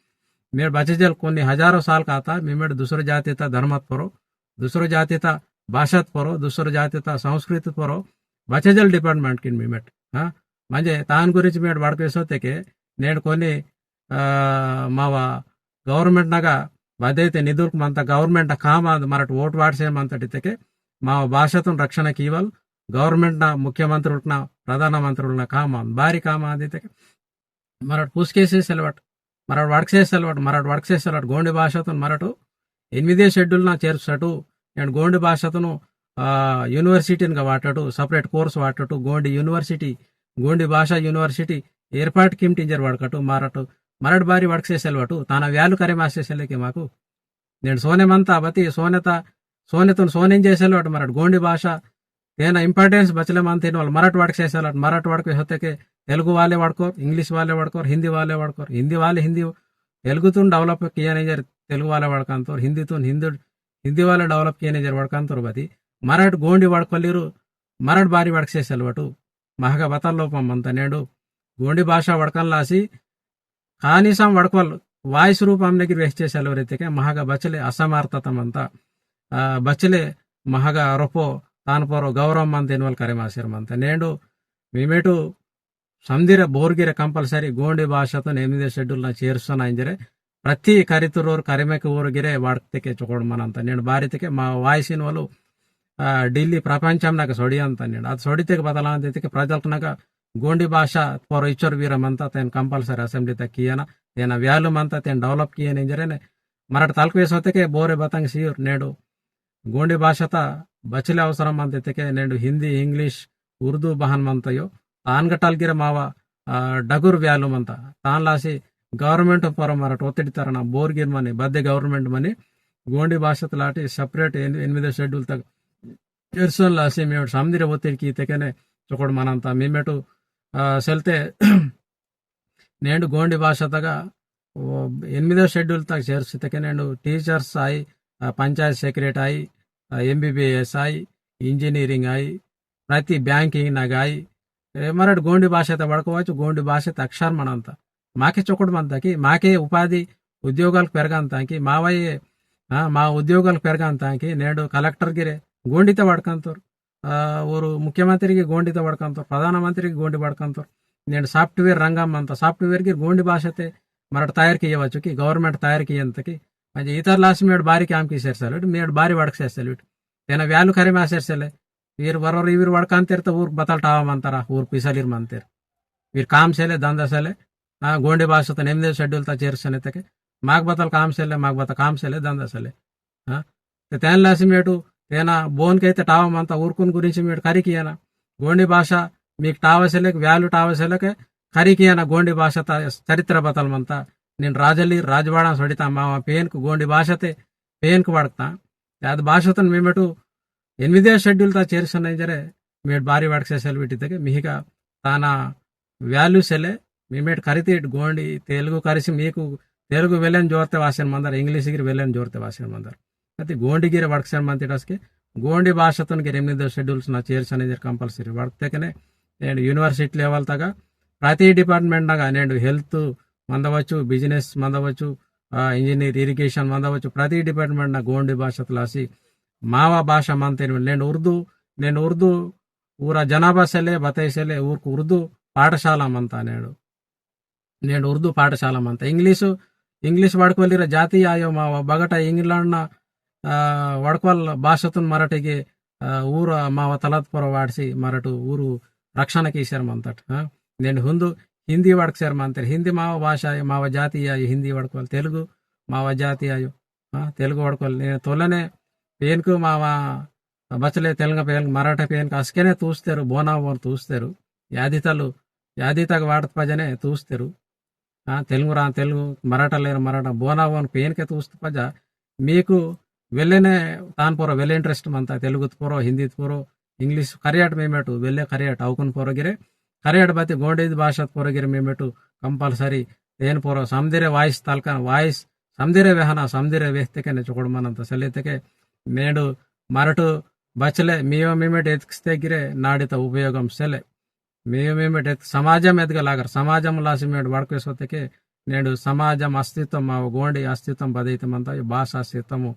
मेड़ बचजल कोन्नी हजारों साल काता, मिमेट दूसरो जाति ता धर्मत परो, दूसरो जाति ता भाषात परो, दूसरो जाति ता संस्कृति परो, बचजल depend मनकिट मिमेट। हाँ? मंजे तान गुरिंच मेड़ वड़कसेतेके, नेड कोन्नी, आ, मावा government नगा बदैते निधुलक मंता government काम आद मराठ vote वाटसे मंता इतेके मावा भाषातुन रक्षण कीवल government ना मुख्यमंत्री उठना प्रधानमंत्री उठना काम आद बारी काम आद इतेके मराठ पुस्केसेसलवाट, मराठ वड़कसेसलवाट, मराठ वड़कसेसलवाट गोंडी भाषातुन मराठ एनिमिदे schedule ना चेर्चटु, नेड गोंडी भाषातुन, आ, university नगा वाटटु, separate course वाटटु, गोंडी university, गोंडी भाषा university, एर्पाट किमटिंजर वड़कटु, मराठ, मराठ बारी वड़कसेसलवाटु, ताना value करिमासेसलके माकु। नेड सोने मंता बती, सोने ता, सोने तुन सोने इंजेसलवाट मराठ, गोंडी भाषा, तेना importance बचले मंता इनवाल मराठ वड़कसेसलवाट, मराठ वड़कसेतेके तेलुगु वाले वड़कोर, English वाले वड़कोर, हिंदी वाले वड़कोर, हिंदी वाले हिंदी, तेलुगु तुन develop कियना इंजर तेलुगु वाले वड़कंतोर, हिंदी तुन हिंदी, हिंदी वाले develop कियना इंजर वड़कंतोर बती, मराठ गोंडी वड़कलीरु, मराठ बारी वड़कसेसलवाटु, महगा बतल लोपम मंता नेडु, गोंडी भाषा वड़कन लासी, कानिसम वड़कवल, voice रूपम नगिर वेहचेसलवाट इतेके महगा बचले असमर्थता मंता, आ, बचले महगा रोपो, तान परो गौरव मंता इनवाल करिमासेर मंता। नेडु, मिमेटु, समदिरे बोर गिरे compulsory गोंडी भाषातुन एनिमिदे schedule ना चेर्चना इंजरे, प्रति कारितुर ऊर कारिमेके ऊर गिरे वड़कतेके चोकोड़ मनंता। नेड बारी इतेके मा voice इनवालु, आ, दिल्ली प्रपंचम नगा सोडियंता नेड। अद सोडितेके बतलांता इतेके प्रजलक नगा गोंडी भाषा पोरो इच्चोर वीर मंता तेन compulsory assembly ता कियना, तेना value मंता तेन develop कियना इंजरेने, मरट तलक वेसोतेके बोरे बतंग सियुर नेडु गोंडी भाषाता बचले अवसरम मंता इतेके नेडु हिंदी, English, उर्दू बहन मंतयो। तान गटल गिर मावा, आ, डगुर value मंता। तान लासी government पर मरट ओत्तिडी तरना बोर गिर money, birthday government money, Gondi भाषात लाटी separate एन-, एनिमिदो schedule तक एरसन लासी मेट समदिरे ओत्तिडी कीतेकेने चोकोट मनंता। मीमेटु, आ, सेलते नेंडु गोंडी भाषा तगा, ओ, एनिमिदो schedule तक चेर्सितेके नेंडु teachers आई, आ, पंचायत secretary आई, आ, MBBS आई, engineering आई, प्रति banking नग आई, ए, मरट गोंडी भाषा ते वड़कवाचु, गोंडी भाषा ते अक्षर मनंता। माके चोकोट मनता कि, माके उपाधि उद्योगाल पेरगंता कि, मावये, आ, मा उद्योगाल पेरगंता कि, नेंडु collector गिरे गोंडी ते वड़कंतोर। आ, ओरु मुख्यमंत्री की गोंडी ते वड़कंतोर, प्रधानमंत्री की गोंडी वड़कंतोर। नेंड software रंगम मंता, software की गोंडी भाषा ते मरट तयार कियवाचु कि, government तयार कियंता कि, म्हणजे इतर लास मेड बारी काम की सेरसलुट, मेड बारी वड़क सेरसलुट। तेना value करे मा सेरसले। वीर वरोर वीर वड़कंतेर तो ऊर बतल टावा मंतरा, ऊर पिसलिर मंतेर। वीर काम सेले, धंधा सेले, आ, गोंडी भाषा ते एनिमिदो schedule ता चेर्सने तके, माग बतल काम सेले, माग बतल काम सेले, धंधा सेले। हाँ? ते तेन लासी मेटु, तेना बोन के ते टावा मंता उरकुन गुरिंची मेट करी कियाना। गोंडी भाषा meek tower select, value tower select, करी कियाना गोंडी भाषा ता चरित्र बतल मंता। निन राजली, राजवाड़ा सोडिता मावा पेनकु गोंडी भाषा ते पेनकु वड़कता। याद भाषा तन मीमेटु एनिमिदो schedule ता चेर्सन इंजरे, मेट बारी वड़क सेसल बिटी तके, मिहिका ताना value सेले, मीमेट करितीट गोंडी, तेलुगु करिसी मीकु, तेलुगु वेलेन जोरते वासेन मंदर, English गिर वेलेन जोरते वासेन मंदर। अति गोंडी गिर वड़कसेन मंतीट असके, गोंडी भाषा तन गिर एनिमिदो schedules ना चेर्सन इंजर compulsory वड़कतेकने, नेंड university level तगा, प्रति department नगा, नेंड health मंदवचु, business मंदवचु, आ, engineer, irrigation मंदवचु, प्रति department ना गोंडी भाषा तलासी, मावा भाषा मंतेर, नेंड उर्दू, नेंड उर्दू, ऊरा जनाबा सेले, बताई सेले, ऊरकु उर्दू पाठशाला मंता नेंडु। नेंडु उर्दू पाठशाला मंता। English, English वड़कवलिर जाति आयो मावा, बगटा England ना, आ, वड़कवल भाषातुन मराठीगे, आ, ऊर मावा तलात पोरो वाड़सी मराठू ऊरु रक्षण कीसेर मंतट, हाँ? नेंडु हुंदु हिंदी वड़कसेर मंतेर, हिंदी मावा भाषा आयो, मावा जाति आयो, हिंदी वड़कवल तेलुगु मावा जाति आयो। हाँ, तेलुगु वड़कल ने तोलने पेनकु मावा बचले तेलंग पेनकु मराठा पेनकु असकेने तूस्तेरु, बोना बोन तूस्तेरु। यादितलु, यादितग वाटत पजने तूस्तेरु। हाँ, तेलुगु रा-, तेलुगु, मराठा लेर मराठा, बोना बोन पेनके तूस्त पजा। मीकु वेलेने तान पोरो वेले interest मंता, तेलुगुत पोरो, हिंदीत पोरो, English करियाट मेमेटु, वेले करियाट अवकुन पोरो गिरे, करियाट बाती गोंडेद भाषात पोरो गिरे मेमेटु, compulsory, तेन पोरो समदिरे voice तलकन, voice समदिरे वेहना, समदिरे वेहतेके ने चोकोड़ मनंता सेलेतेके, नेंडु मरटु बचले, मियो मिमेट एतकस्ते गिरे, नाडित उपयोगम सेले। मियो मिमेट एत समाजम एतगलागर, समाजम लासी मेट वड़के सोतेके, नेंडु समाजम अस्तित्वम, माव गोंडी अस्तित्वम बदैते मंता, यो भाषा अस्तित्वम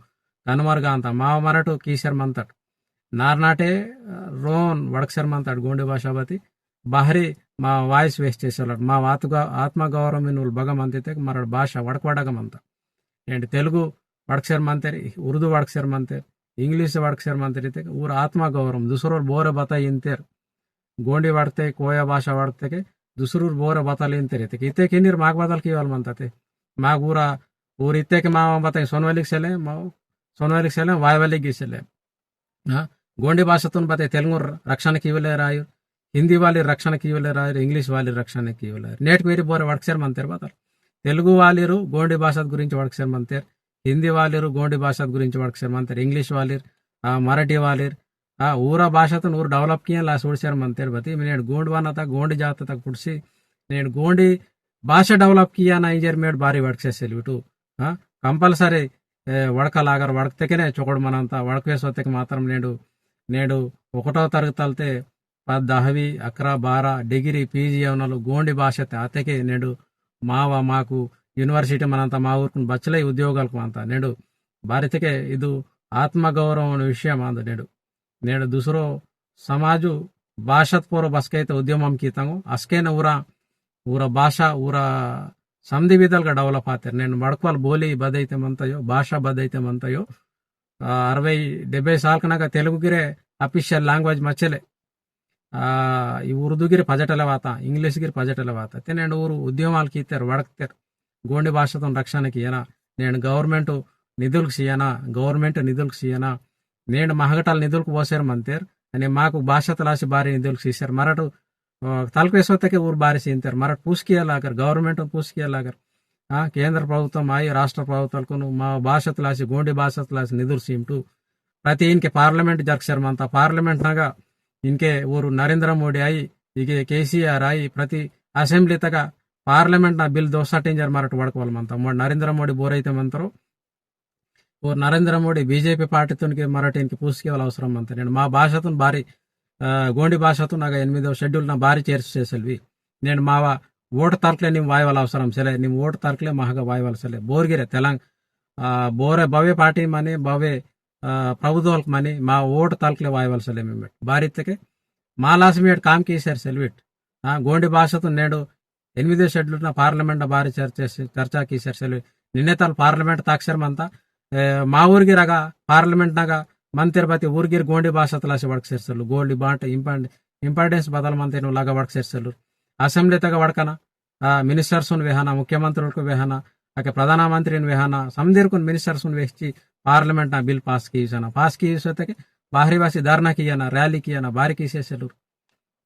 कनुमरगांता, माव मरटु कीसर मंतट। नारनाटे, अ, रोन वड़कसर मंतट गोंडी भाषा बती, बाहरी मा voice waste चेसलट, मा आत्मा गौरव मिनुल बगमंतिते मरट भाषा वड़कवड़गमंता। एंड तेलुगु वड़कसेर मंतेर, उर्दू वड़कसेर मंतेर, English वड़कसेर मंतेर इते ऊर आत्मा गौरव, दूसरोर बोरे बता इंतेर। गोंडी वड़कते, कोया भाषा वड़कते के दूसरोर बोरे बतल इंतेर इते। इते किनिर माग बतल कीवाल मंता ते। माग ऊरा, ऊर इते के मावा बताई सोनवालिक सेले, माव सोनवालिक सेले, वायवालिक गी सेले। हाँ, गोंडी भाषातुन बते तेलुगु रक्षण कीवले रायुर, हिंदी वाली रक्षण कीवले रायुर, English वाली रक्षण कीवले रायुर। नेट मेरी बोरे वड़कसेर मंतेर बतल। तेलुगु वालीरु गोंडी भाषा गुरिंच वड़कसेर मंतेर, हिंदी वालीरु गोंडी भाषा गुरिंच वड़कसेर मंतेर, English वालीर, आ, मराठी वालीर, आ, ऊरा भाषातुन ऊर develop किया ला सूड़सेर मंतेर बती, नेट गोंड वाना तक, गोंड जात तक पुटसी, नेट गोंडी भाषा develop किया ना इंजेर मेट बारी वड़कसेर सेलविटु। हाँ, compulsory, ए, वड़कलागर वड़कतेकने चोकोड़ मनंता, वड़कवे सोतेक मात्रम नेडु, नेडु ओकटो तरगतलते पद दहवी, अकरा, बारा, degree, PG यवनलु गोंडी भाषाते आतेके नेडु मावा माकु university मनंता मा ऊरकुन बचले उद्योगल कुमांता नेडु बारितेके इदु आत्मगौरव विषय मांद नेडु। नेडु दूसरो समाजु भाषात पोरो बसकैते उद्यमम कीतंगो, असकेन उरा, उरा भाषा, उरा समदि विधलगा develop आतेर। नेन वड़कवाल बोली बदैते मंतयो, भाषा बदैते मंतयो, आ, अरवै डेब्बै साल कनक तेलुगु गिरे official language मचले। आ, ई उर्दू गिरे पजटले वाता, English गिरे पजटले वाता। तेने ऊरु उद्यमाल कीतेर, वड़कतेर। गोंडी भाषातुन रक्षण कियना, नेंड government निधुलक सियाना, government निधुलक सियाना, नेंड महगटाल निधुलक वोसेर मंतेर, अनि माकु भाषातलासी बारी निधुलक सीसेर मरटु, अ, तलक वेसोतके ऊर बारी सींतेर, मरट पूसकिया लागर, government पूसकिया लागर। आ, केंद्र प्रभुत्वम आई, राष्ट्र प्रभुत्वलकुनु, मा भाषातलासी, गोंडी भाषातलासी निधुल सीमटु। प्रति इनके parliament जरकसेर मंता, parliament नगा इनके ऊर नरेंद्र मोदी आई, इगे केसीआर आई, प्रति assembly तगा parliament ना bill दोसाट इंजर मरट वड़कवल मंता। मोड़ नरेंद्र मोदी बोरैते मंतरो, ऊर नरेंद्र मोदी बीजेपी पार्टी तुनके मरट इनके पूसकिया वाला अवसरम मंता। नेंड मा भाषातुन बारी, अ, गोंडी भाषातुन अगा एनिमिदव schedule ना बारी चेर्स सेसलवी। नेंड मावा vote तलकले निम वायवाल अवसरम सेले, निम vote तलकले महगा वायवाल सेले। बोरगिरे तेलंग, अ, बोरे बवे पार्टी मनी, बवे, अ, प्रभुत्वलक मनी, मा vote तलकले वायवाल सेले मिमेट। बारी तके मालास मिमेट काम कीसेर सेलविट। आ, गोंडी भाषातुन नेंड एनिमिदव schedule ना parliament ना बारी चर्चा, चर्चा कीसेर सेलविट। निन्ने तल parliament ताकसेर मंता, ए, मा ऊरगिर अगा parliament नगा मंतेर बती ऊरगिर गोंडी भाषातलासी वड़कसेर सेलु, गोंडी बांट इम्पॉर्ट-, importance बदल मंतेनु लगा वड़कसेर सेलु। Assembly तगा वड़कना, आ, ministers उन वेहना, मुख्यमंत्री को वेहना, अके प्रधानमंत्री उन वेहना, समदीरकुन ministers उन वेहची parliament ना bill pass कीसना। Pass कीसतके बाहरी वासी धरना कियाना, rally कियाना, बारी कीसे सेलु।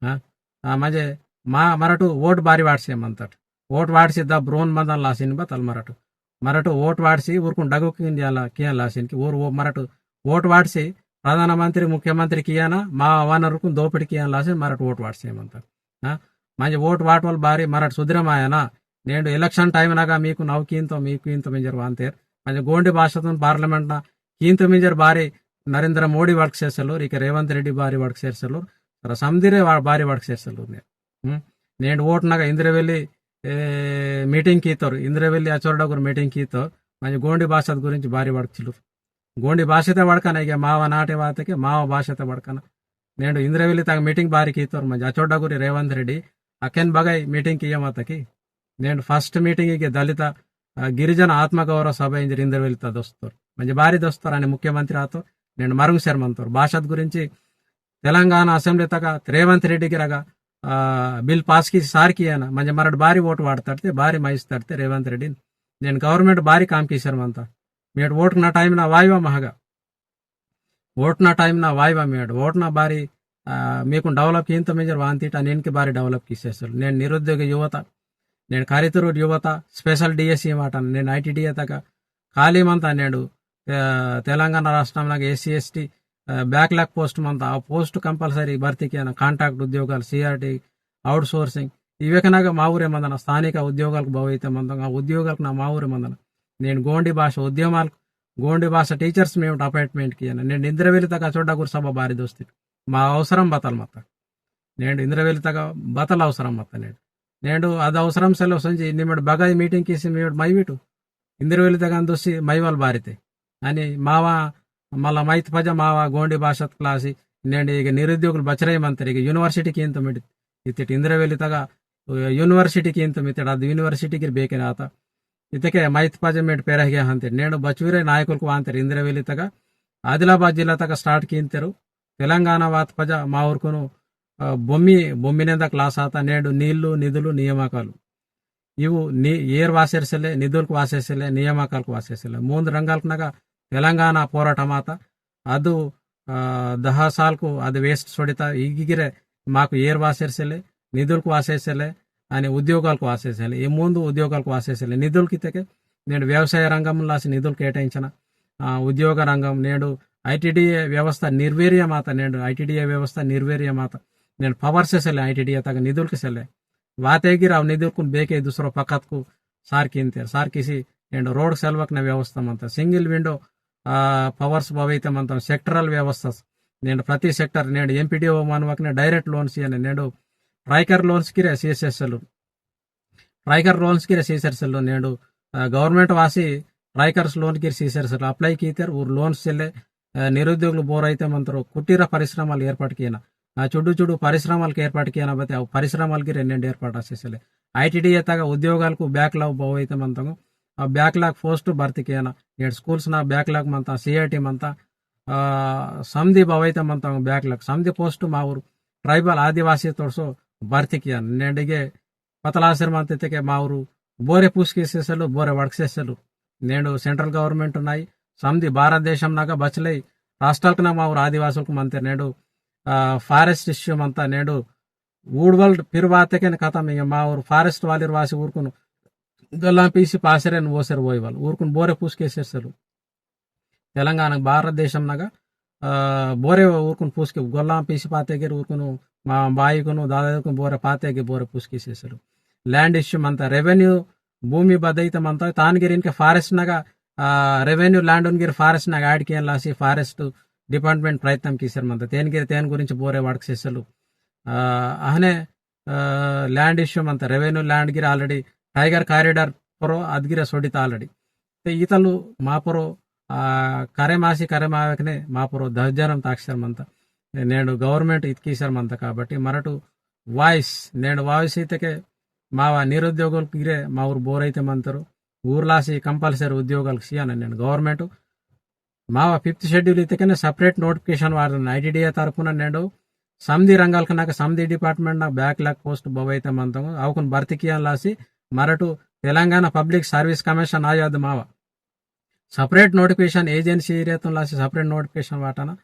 हाँ? आ, म्हणजे मा-, मरटु vote बारी वाटसे मंतट। Vote वाटसे द ब्रोन मंदन लासिन बतल मरटु। मरटु vote वाटसे ऊरकुन डगु किन दियाला, कियान लासिन की ऊर वो मरटु vote वाटसे प्रधानमंत्री, मुख्यमंत्री कियाना, मा वानरुकुन दोपड़ी कियान लासिन मरटु vote वाटसे मंतट। हाँ? म्हणजे vote वाटवल बारी मरटु सुधरमायना। नेंड election time नगा मीकु नव कींतो, मीकु कींतो मिंजर वांतेर। म्हणजे गोंडी भाषातुन parliament ना कींतो मिंजर बारी नरेंद्र मोदी वड़कसेर सेलुर, इके रेवंत रेड्डी बारी वड़कसेर सेलुर, रा समदीरे वा-, बारी वड़कसेर सेलुर ने। हम्म? नेंड vote नगा इंद्रवेली, ए, meeting कीतोर, इंद्रवेली अचोरडगुर meeting कीतोर, म्हणजे गोंडी भाषात गुरिंची बारी वड़कचिलुर। गोंडी भाषाते वड़कना, इगे मावा नाटे वातके मावा भाषाते वड़कना। नेंड इंद्रवेली तगा meeting बारी कीतोर, म्हणजे अचोरडगुरी रेवंत रेड्डी, अकेन बगाई meeting किया मातकी। नेंड first meeting इगे दलित, अ, गिरिजन आत्मगौरव सभा इंजर इंद्रवेली ता दोस्तोर। म्हणजे बारी दोस्तोर अनि मुख्यमंत्री आतो, नेंड मरुंग सेर मंतोर। भाषात गुरिंची तेलंगाना assembly तगा रेवंत रेड्डी गिरगा, आ, bill pass की सार कियाना, म्हणजे मरट बारी vote वाटतड़ते, बारी माइस तड़ते रेवंत रेड्डी। नेन government बारी काम कीसर मंता। मेट vote ना time ना वायवा महगा। Vote ना time ना वायवा मेट। Vote ना बारी, आ, मेकुन develop कींतो मेजर वांतीटा नेन के बारी develop कीसेसल। नेन निरुद्योग युवता, नेन कारितुरुड युवता, special डीएससी माटन, नेन आईटीडीए तगा खाली मंता नेंडु, आ, तेलंगाना राष्ट्रम नगा एससी एसटी, आ, backlog post मंता, आ post compulsory भर्ती कियाना, contract उद्योगाल, सीआरटी, outsourcing, इवेकनगा मावुरे मंदना, स्थानिक उद्योगालकु बवैते मंदना, आ उद्योगालकु ना मावुरे मंदना। नेंड गोंडी भाषा उद्यमाल, गोंडी भाषा teachers मेट appointment कियाना, नेंड इंद्रवेली तगा चोडगुर सभा बारी दोस्ती, मा अवसरम बतल मत्ता। नेंड इंद्रवेली तगा बतल अवसरम मत्ता नेंड। नेंड अद अवसरम सेलो संजी, निमेट बगाई meeting कीसी मेट माइविटु। इंद्रवेली तगा दोस्ती माइवाल बारीते। अनि मावा, मला माइत पजा मावा गोंडी भाषात class, नेंड इगे निरुद्योगुल बचरई मंतर, इगे university कींतमिट। इत्तेट इंद्रवेली तगा, university कींतमित्तेट, अद university गिर बेके नाता। इत्तेके माइत पजा मेट पेरहगे हंते। नेंड बचुरे नायकुलकु वांतर इंद्रवेली तगा, आदिलाबाद जिल्ला तगा start कींतरु। तेलंगाना वात पजा माउरकुनु, अ, बोम्मी, बोम्मी नेंदा class आता, नेंड नीलु, निधुलु, नियामकालु। इवु नि-, येर वासेर सेले, निधुलकु वासेर सेले, नियामकालकु वासेर सेले। मूंद रंगालकनगा तेलंगाना पोराटम आता। अदु, आ, दहा सालकु अदु waste सोडिता, इगिगिरे माकु येर वासेर सेले, निधुलकु वासेर सेले, अनि उद्योगालकु वासेर सेले। ई मूंद उद्योगालकु वासेर सेले। निधुलकु इत्तेके, नेंड व्यवसाय रंगम लासी निधुलकु केटाइंचना, आ, उद्योग रंगम, नेंड आईटीडीए व्यवस्था निर्वीर्यम आता, नेंड आईटीडीए व्यवस्था निर्वीर्यम आता। नेंड power से सेले, आईटीडीए तगा निधुलकु सेले। वातेगिर अव निधुलकुन बेके दुसरो पकतकु सार किंतेर, सार किसी एंड रोड सेलवकना व्यवस्था मंता, single window, आ, powers बवैते मंता, sectoral व्यवस्था, नेंड प्रति sector, नेंड एमपीडीओ मनवकने direct loans इयने, नेंड ट्राइकर loans गिरे सीएसएसएल, ट्राइकर loans गिरे सीएसएसएल, नेंड, आ, government वासी ट्राइकर्स loan गिरे सीएसएसएल apply कीतेर, ऊर loans सेले, आ, निरुद्योगुलु बोरैते मंतरो कुटीर परिश्रमल एर्पाटु कियना, आ, चुडु चुडु परिश्रमलकु एर्पाटु कियना बते, अव परिश्रमल गिरे नेंड एर्पाटु आसेसले। आईटीडीए तगा उद्योगालकु backlog बवैते मंतंगो, आ backlog post भर्ती कियना, नेंड schools ना backlog मंता, सीआईटी मंता, आ, समदी बवैते मंतंगो backlog, समदी post माउर tribal आदिवासी तोड़सो भर्ती कियना, नेंडिगे पतलासर मंता इत्तेके माउरु बोरे पुस्की सेसलु, बोरे वड़क सेसलु। नेंडु central government नाई, समदी भारत देशम नगा बचले राष्ट्रालकना मावुर आदिवासुलकु मंतेर। नेंडु, आ, forest issue मंता, नेंडु ऊडवल पिरवातेकेन खतम, इंगे मावुर forest वालिर वासी ऊरकुनु गल्लां पीसी पासरेन ओसेर वोयवल, ऊरकुनु बोरे पुसके सेसलु। तेलंगाना भारत देशम नगा, आ, बोरे ऊरकुनु पुसके, गल्लां पीसी पातेकेर ऊरकुनु, मा बाईकुनु, दादाकुनु बोरे पातेके बोरे पुसके सेसलु। Land issue मंता, revenue भूमि बदैत मंता, तानगिर इनके forest नगा, आ, revenue land उनगिर forest नगा add कियन लासी forest department प्रयत्न कीसर मंता। तेनगिर तेन गुरिंच बोरे वड़क सेसलु। आ, अहने, आ, land issue मंता, revenue land गिर already tiger corridor पोरो अदगिर सोडित already। ते इतलु मापोरो, आ, करेमासी करेमावेकने मापोरो दहजनम ताकसर मंता। नेंडु government इतकीसर मंता काबट्टी मरटु voice, नेंडु voice इतके मावा निरुद्योगुल गिरे मावुर बोरैते मंतरु, ऊर्लासी compulsory उद्योगालकु सियाना नेंडु government। मावा fifth schedule इतकेने separate notification वारन ITDA तरपुन नेंडु समदी रंगालकनक समदी department नक backlog post बवैते मंतंगु, अवकुन भर्ती कियान लासी मरटु तेलंगाना Public Service Commission आयोद मावा separate notification agency area तुन लासी separate notification वाटाना,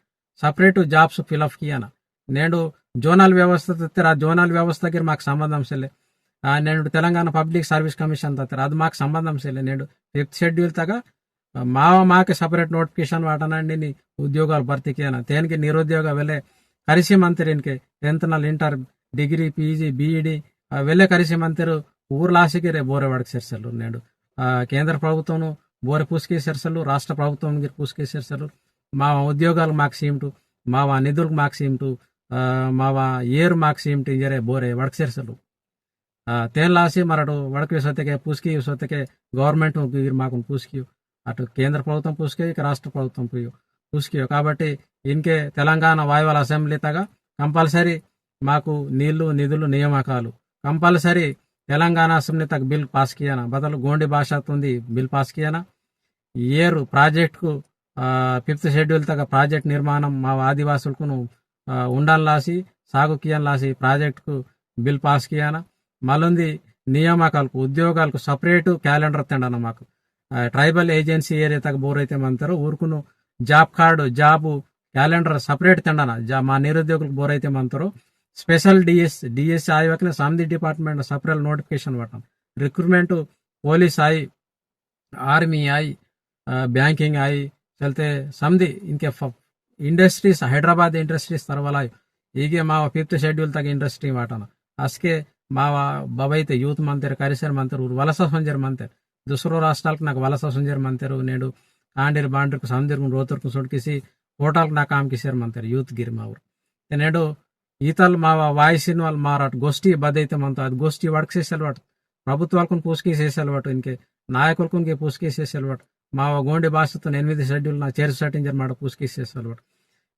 separate jobs fill up Kiana. नेंडु zonal व्यवस्था तत्तेर, आ zonal व्यवस्था गिर माक संबंधम सेले। आ, नेंडु तेलंगाना Public Service Commission तत्तेर, अद माक संबंधम सेले। नेंडु fifth schedule तगा, आ, मावा माके separate notification वाटाना अंडी नी उद्योगाल भर्ती कियाना। तेनके निरुद्योग वेले करिसी मंतेर इनके tenth नल inter, degree, PG, BEd, आ, वेले करिसी मंतेर ऊर लासी गिरे बोरे वड़क सेरसलु। नेंडु, आ, केंद्र प्रभुत्वनु बोरे पुसके सेरसलु, राष्ट्र प्रभुत्वम गिर पुसके सेरसलु। मावा उद्योगाल माक सीमटु, मावा निधुल माक सीमटु, आ, मावा येर माक सीमटु इंजरे बोरे वड़क सेरसलु। आ, तेन लासी मरटु वड़क विसोतके पुसकी विसोतके government गिर माकुन पुसकी, अटु केंद्र प्रभुत्वम पुसकी, इक राष्ट्र प्रभुत्वम पुयो, पुसकी। काबट्टी इनके तेलंगाना वायवल assembly तगा compulsory माकु नीलु, निधुलु, नियामकालु compulsory तेलंगाना assembly तगा bill pass कियाना, बदलु गोंडी भाषा तुंदी bill pass कियाना। येरु project कु, आ, fifth schedule तगा project निर्माणम मावा आदिवासुलकुनु, आ, उंडन लासी, सागु कियन लासी project कु bill pass कियाना। मलुंदी नियामकालकु, उद्योगालकु separate calendar तेंडना माकु। आ, tribal agency area तगा बोरैते मंतरु, ऊरकुनु job card, job calendar separate तेंडना, जा-, मा निरुद्योगुलकु बोरैते मंतरु, special DS, DS आयवकने समदी department separate notification वाटन। Recruitment, police आई, army आई, आ, banking आई, चलते समदी इनके फ-, industries, हैदराबाद industries तरवला आई। इगे मावा fifth schedule तगा industry वाटना। असके मावा बबैते youth मंतेर, करिसेर मंतेर, उर वलसा संजर मंतेर। दूसरो राष्ट्रालकु नगा वलसा संजर मंतेर, नेंडु कांडीर बांडीरकु समदीरकुन रोतरकुन सोडकिसी होटलकु नगा काम किसेर मंतेर, youth गिर मावुर। ते नेंडु ईतल मावा वायसिन वाल माराट गोष्ठी बदैते मंता, अद गोष्ठी वड़क सेसलवाट, प्रभुत्वालकुन पुसकी सेसलवाट, इनके नायकुलकुन के पुसकी सेसलवाट, मावा गोंडी भाषातुन एनिमिदी schedule ना चेर सटिंजर माड़ पुसकी सेसलवाट।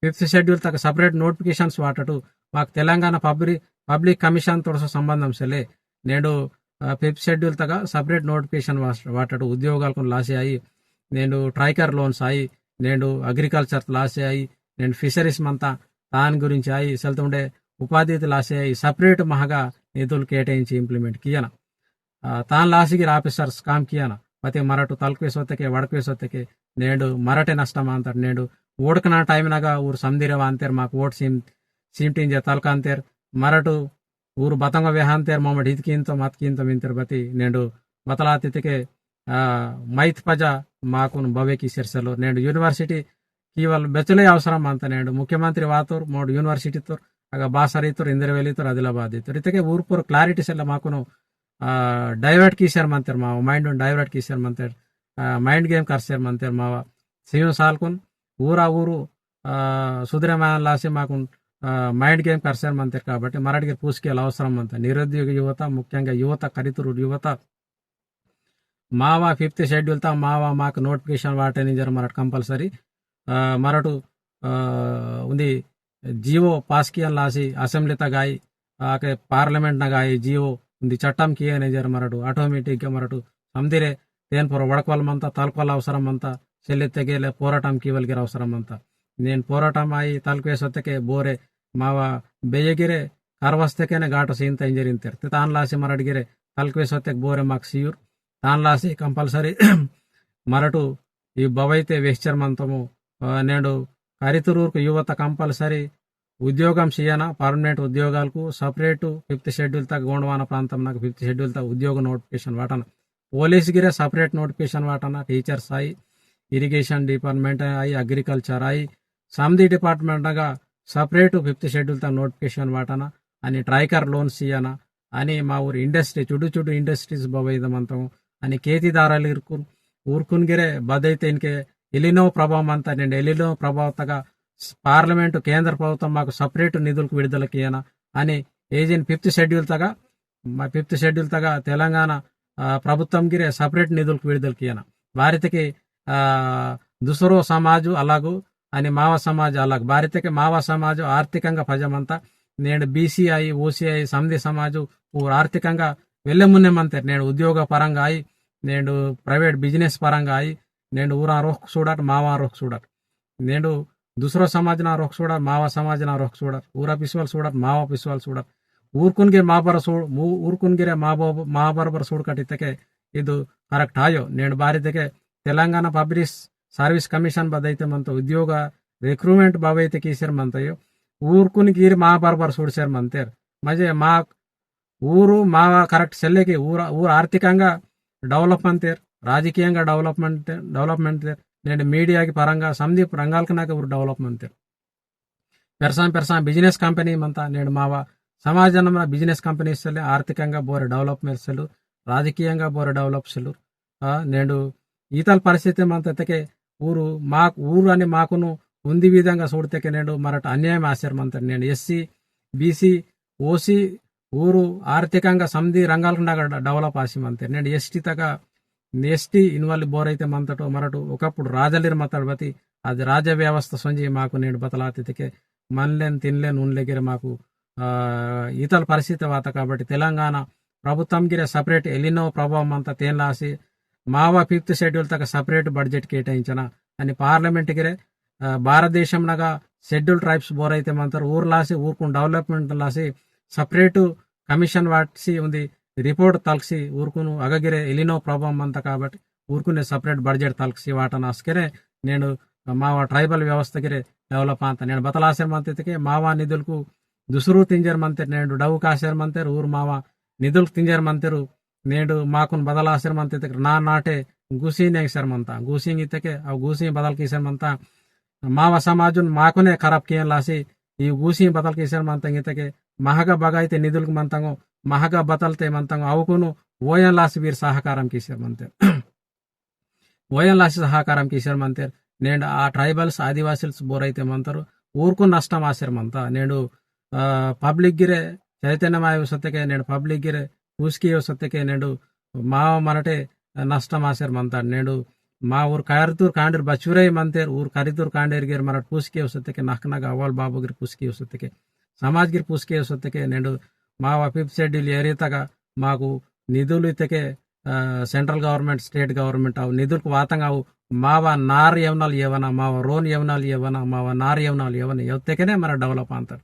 Fifth schedule तगा separate notifications वाटटु, माक तेलंगाना public, public commission तोड़सो संबंधम सेले। नेंडु, आ, fifth schedule तगा separate notification वास-, वाटटु उद्योगालकुन लासी आई, नेंडु ट्राइकर loans आई, नेंडु agriculture लासी आई, नेंडु fisheries मंता तान गुरिंची आई, सेलतुंडे उपाधि लासी आई, separate महगा निधुल केटाइंची implement कियाना। आ, तान लासी गिर officers काम कियाना। पति मरटु तलकवे सोतके, वड़कवे सोतके, नेंडु मरटे नष्टम आंतर, नेंडु ओड़कना time नगा ऊर समदिरे वांतेर, माक ओट सीम, सीमटिंजे तलकांतेर, मरटु ऊर बतंग वेहांतेर, ममट हित कींतो, मत कींतो मिंतेर बती, नेंडु बतलातितके, आ, मैत पजा माकुन बवे की सेरसलो, नेंडु university कीवल बेचले अवसरम मंता, नेंडु मुख्यमंत्री वातोर, मोड university तोर, अगा बासरी तोर, इंद्रवेली तोर, आदिलाबाद तोर, इतके ऊर पोर clarity सेल माकुनु, आ, divert कीसेर मंतेर, मावा mind उन divert कीसेर मंतेर, आ, mind game करसेर मंतेर, मावा सीयु सालकुन ऊरा ऊरु, आ, सुधरे मायन लासे माकुन, आ, mind game करसेर मंतेर। काबट्टी मराठीगे पूसकेल अवसरम मंता। निरुद्योग युवत, मुख्यंगा युवत, करितुरुड युवत, मावा fifth schedule ता मावा माक notification वाटन इंजर मरट compulsory, आ, मरटु, आ, उंदी G O pass कियन लासी assembly तगाई, आके parliament नगाई G O उंदी चट्टम कियन इंजर मरटु automatic गा मरटु समदिरे तेन पोर वड़कवल मंता, तलकवल अवसरम मंता, सेल्ले तेगेले पोराटम कीवल गिर अवसरम मंता। नेन पोराटम आई तलकवे सोतके बोरे मावा बेये गिरे करवस्तकेने गाटो सीनता इंजर इंतेर। ते तान लासी मरट गिरे तलकवे सोतके बोरे माक सीयुर। तान लासी compulsory मरटु ई बवैते वेहचर मंतमु। आ, नेंडु करितुरूरकु युवत compulsory उद्योगम सियना, permanent उद्योगालकु separate fifth schedule तगा गोंडवाना प्रांतम नगा fifth schedule तगा उद्योग notification वाटना। Police गिरे separate notification वाटना, teachers आई, irrigation department आई, agriculture आई, समदी department नगा separate fifth schedule तगा notification वाटना, अनि ट्राइकर loan सियना, अनि मा ऊर industry, चुडु चुडु industries बवैद मंतमु, अनि केतीदारल इरकुन, ऊरकुन गिरे बदैते इनके एलिनो प्रभाव मंता, नेंड एलिनो प्रभाव तगा parliament केंद्र प्रभुत्वम माकु separate निधुलकु विडुदल कियना, अनि एजिन fifth schedule तगा, मा fifth schedule तगा तेलंगाना, आ, प्रभुत्वम गिरे separate निधुलकु विडुदल कियना। बारितके, आ, दुसरो समाजु अलगु, अनि मावा समाज अलग। बारितके मावा समाजु आर्थिकंगा पजमंता, नेंड B C आई, O C आई, समदी समाजु ऊर आर्थिकंगा वेल्ले मुन्ने मंतेर। नेंड उद्योग परंगा आई, नेंड private business परंगा आई, नेंड ऊरा रोख सूडट, मावा रोख सूडट। नेंडु दुसरो समाज ना रोख सूडट, मावा समाज ना रोख सूडट, ऊरा पिसवाल सूडट, मावा पिसवाल सूडट। ऊरकुन गिर मा बर सूड, मू-, ऊरकुन गिरे मा बो-, मा बरोबर सूडकट इतके इदु correct आयो। नेंड बारितके तेलंगाना Public Service Commission बदैते मंता उद्योग recruitment बवैते कीसेर मंतयो। ऊरकुन गिर मा बरोबर सूडसेर मंतेर। मजे मा ऊरु मावा correct सेल्लेके ऊर, ऊर आर्थिकंगा develop मंतेर, राजकीयंगा develop मंतेर, develop मंतेर, नेंड media की परंगा समदी रंगालकनाके ऊर develop मंतेर। पेरसां पेरसां business company मंता, नेंड मावा समाज नमना business company सेल्ले, आर्थिकंगा बोरे develop मेर सेल्लु, राजकीयंगा बोरे develop सेल्लु। आ, नेंडु ईतल परिस्थिति मंता इतके ऊरु माक-, ऊरु अनि माकुनु उंदी विधंगा सूडतेके नेंडु मरट अन्यायम आसेर मंतेर। नेंडु S C, B C, O C ऊरु आर्थिकंगा समदी रंगालकनागा डे-, develop आसी मंतेर। नेंडु S T तगा, S T इनवाल बोरैते मंतटो मरटु ओकप्पुडु राजलिर मत्तड बती, अदि राज व्यवस्था सोंजी माकु नेंडु बतलाते इतके मनलेन, तिनलेन, उनले गिर माकु, आ, ईतल परिस्थिति वाता काबट्टी तेलंगाना प्रभुत्वम गिरे separate एलिनो प्रभाव मंता तेन लासी मावा fifth schedule तगा separate budget केटाइंचना अनि parliament गिरे, आ, भारतदेशम नगा schedule tribes बोरैते मंतेर ऊर लासी ऊरकुन development लासी separate commission वाटसी उंदी report तलसी ऊरकुनु अगगिरे एलिनो प्रभाव मंता काबट्टी ऊरकुने separate budget तलसी वाटना अस्केरे नेंडु मावा tribal व्यवस्था गिरे develop आंता। नेंडु बतल आसेर मंता इतके मावा निधुलकु दुसरू तिंजेर मंतेर, नेंडु डौक आसेर मंतेर, ऊर मावा निधुलकु तिंजेर मंतेर, नेंडु माकुन बतल आसेर मंता इतके ना नाटे गुसिंग नेंगसेर मंता। गुसिंग इतके, अव गुसिंग बतल कीसेर मंता। मावा समाजुन माकुने खराब कियन लासी, ई गुसिंग बतल कीसेर मंता इतके, महगा बगाइते निधुलकु मंतंगो, महगा बतलते मंतंगो, अवकुनु वोयन लासी वीर सहकारम कीसेर मंतेर। वोयन लासी सहकारम कीसेर मंतेर। नेंड आ tribals, आदिवासील्स बोरैते मंतेर, ऊरकु नष्टम आसेर मंता। नेंडु, आ, public गिरे चैतन्यमाय उसतके, नेंड public गिरे पूसकी उसतके, नेंडु माव मरटे नष्टम आसेर मंता। नेंडु मा ऊर करितुर कांडेर बचुरे मंतेर, ऊर करितुर कांडेर गिर मरट पूसकी उसतके, नखनग अवल बाबू गिर पूसकी उसतके, समाज गिर पूसकी उसतके, नेंडु मावा fifth schedule area तगा माकु निधुलु इतके, आ, central government, state government अव निधुलकु वातंग अव मावा नार यवनाल यवना, मावा रोन यवनाल यवना, मावा नार यवनाल यवना, यवतेकेने मरा develop आंतर।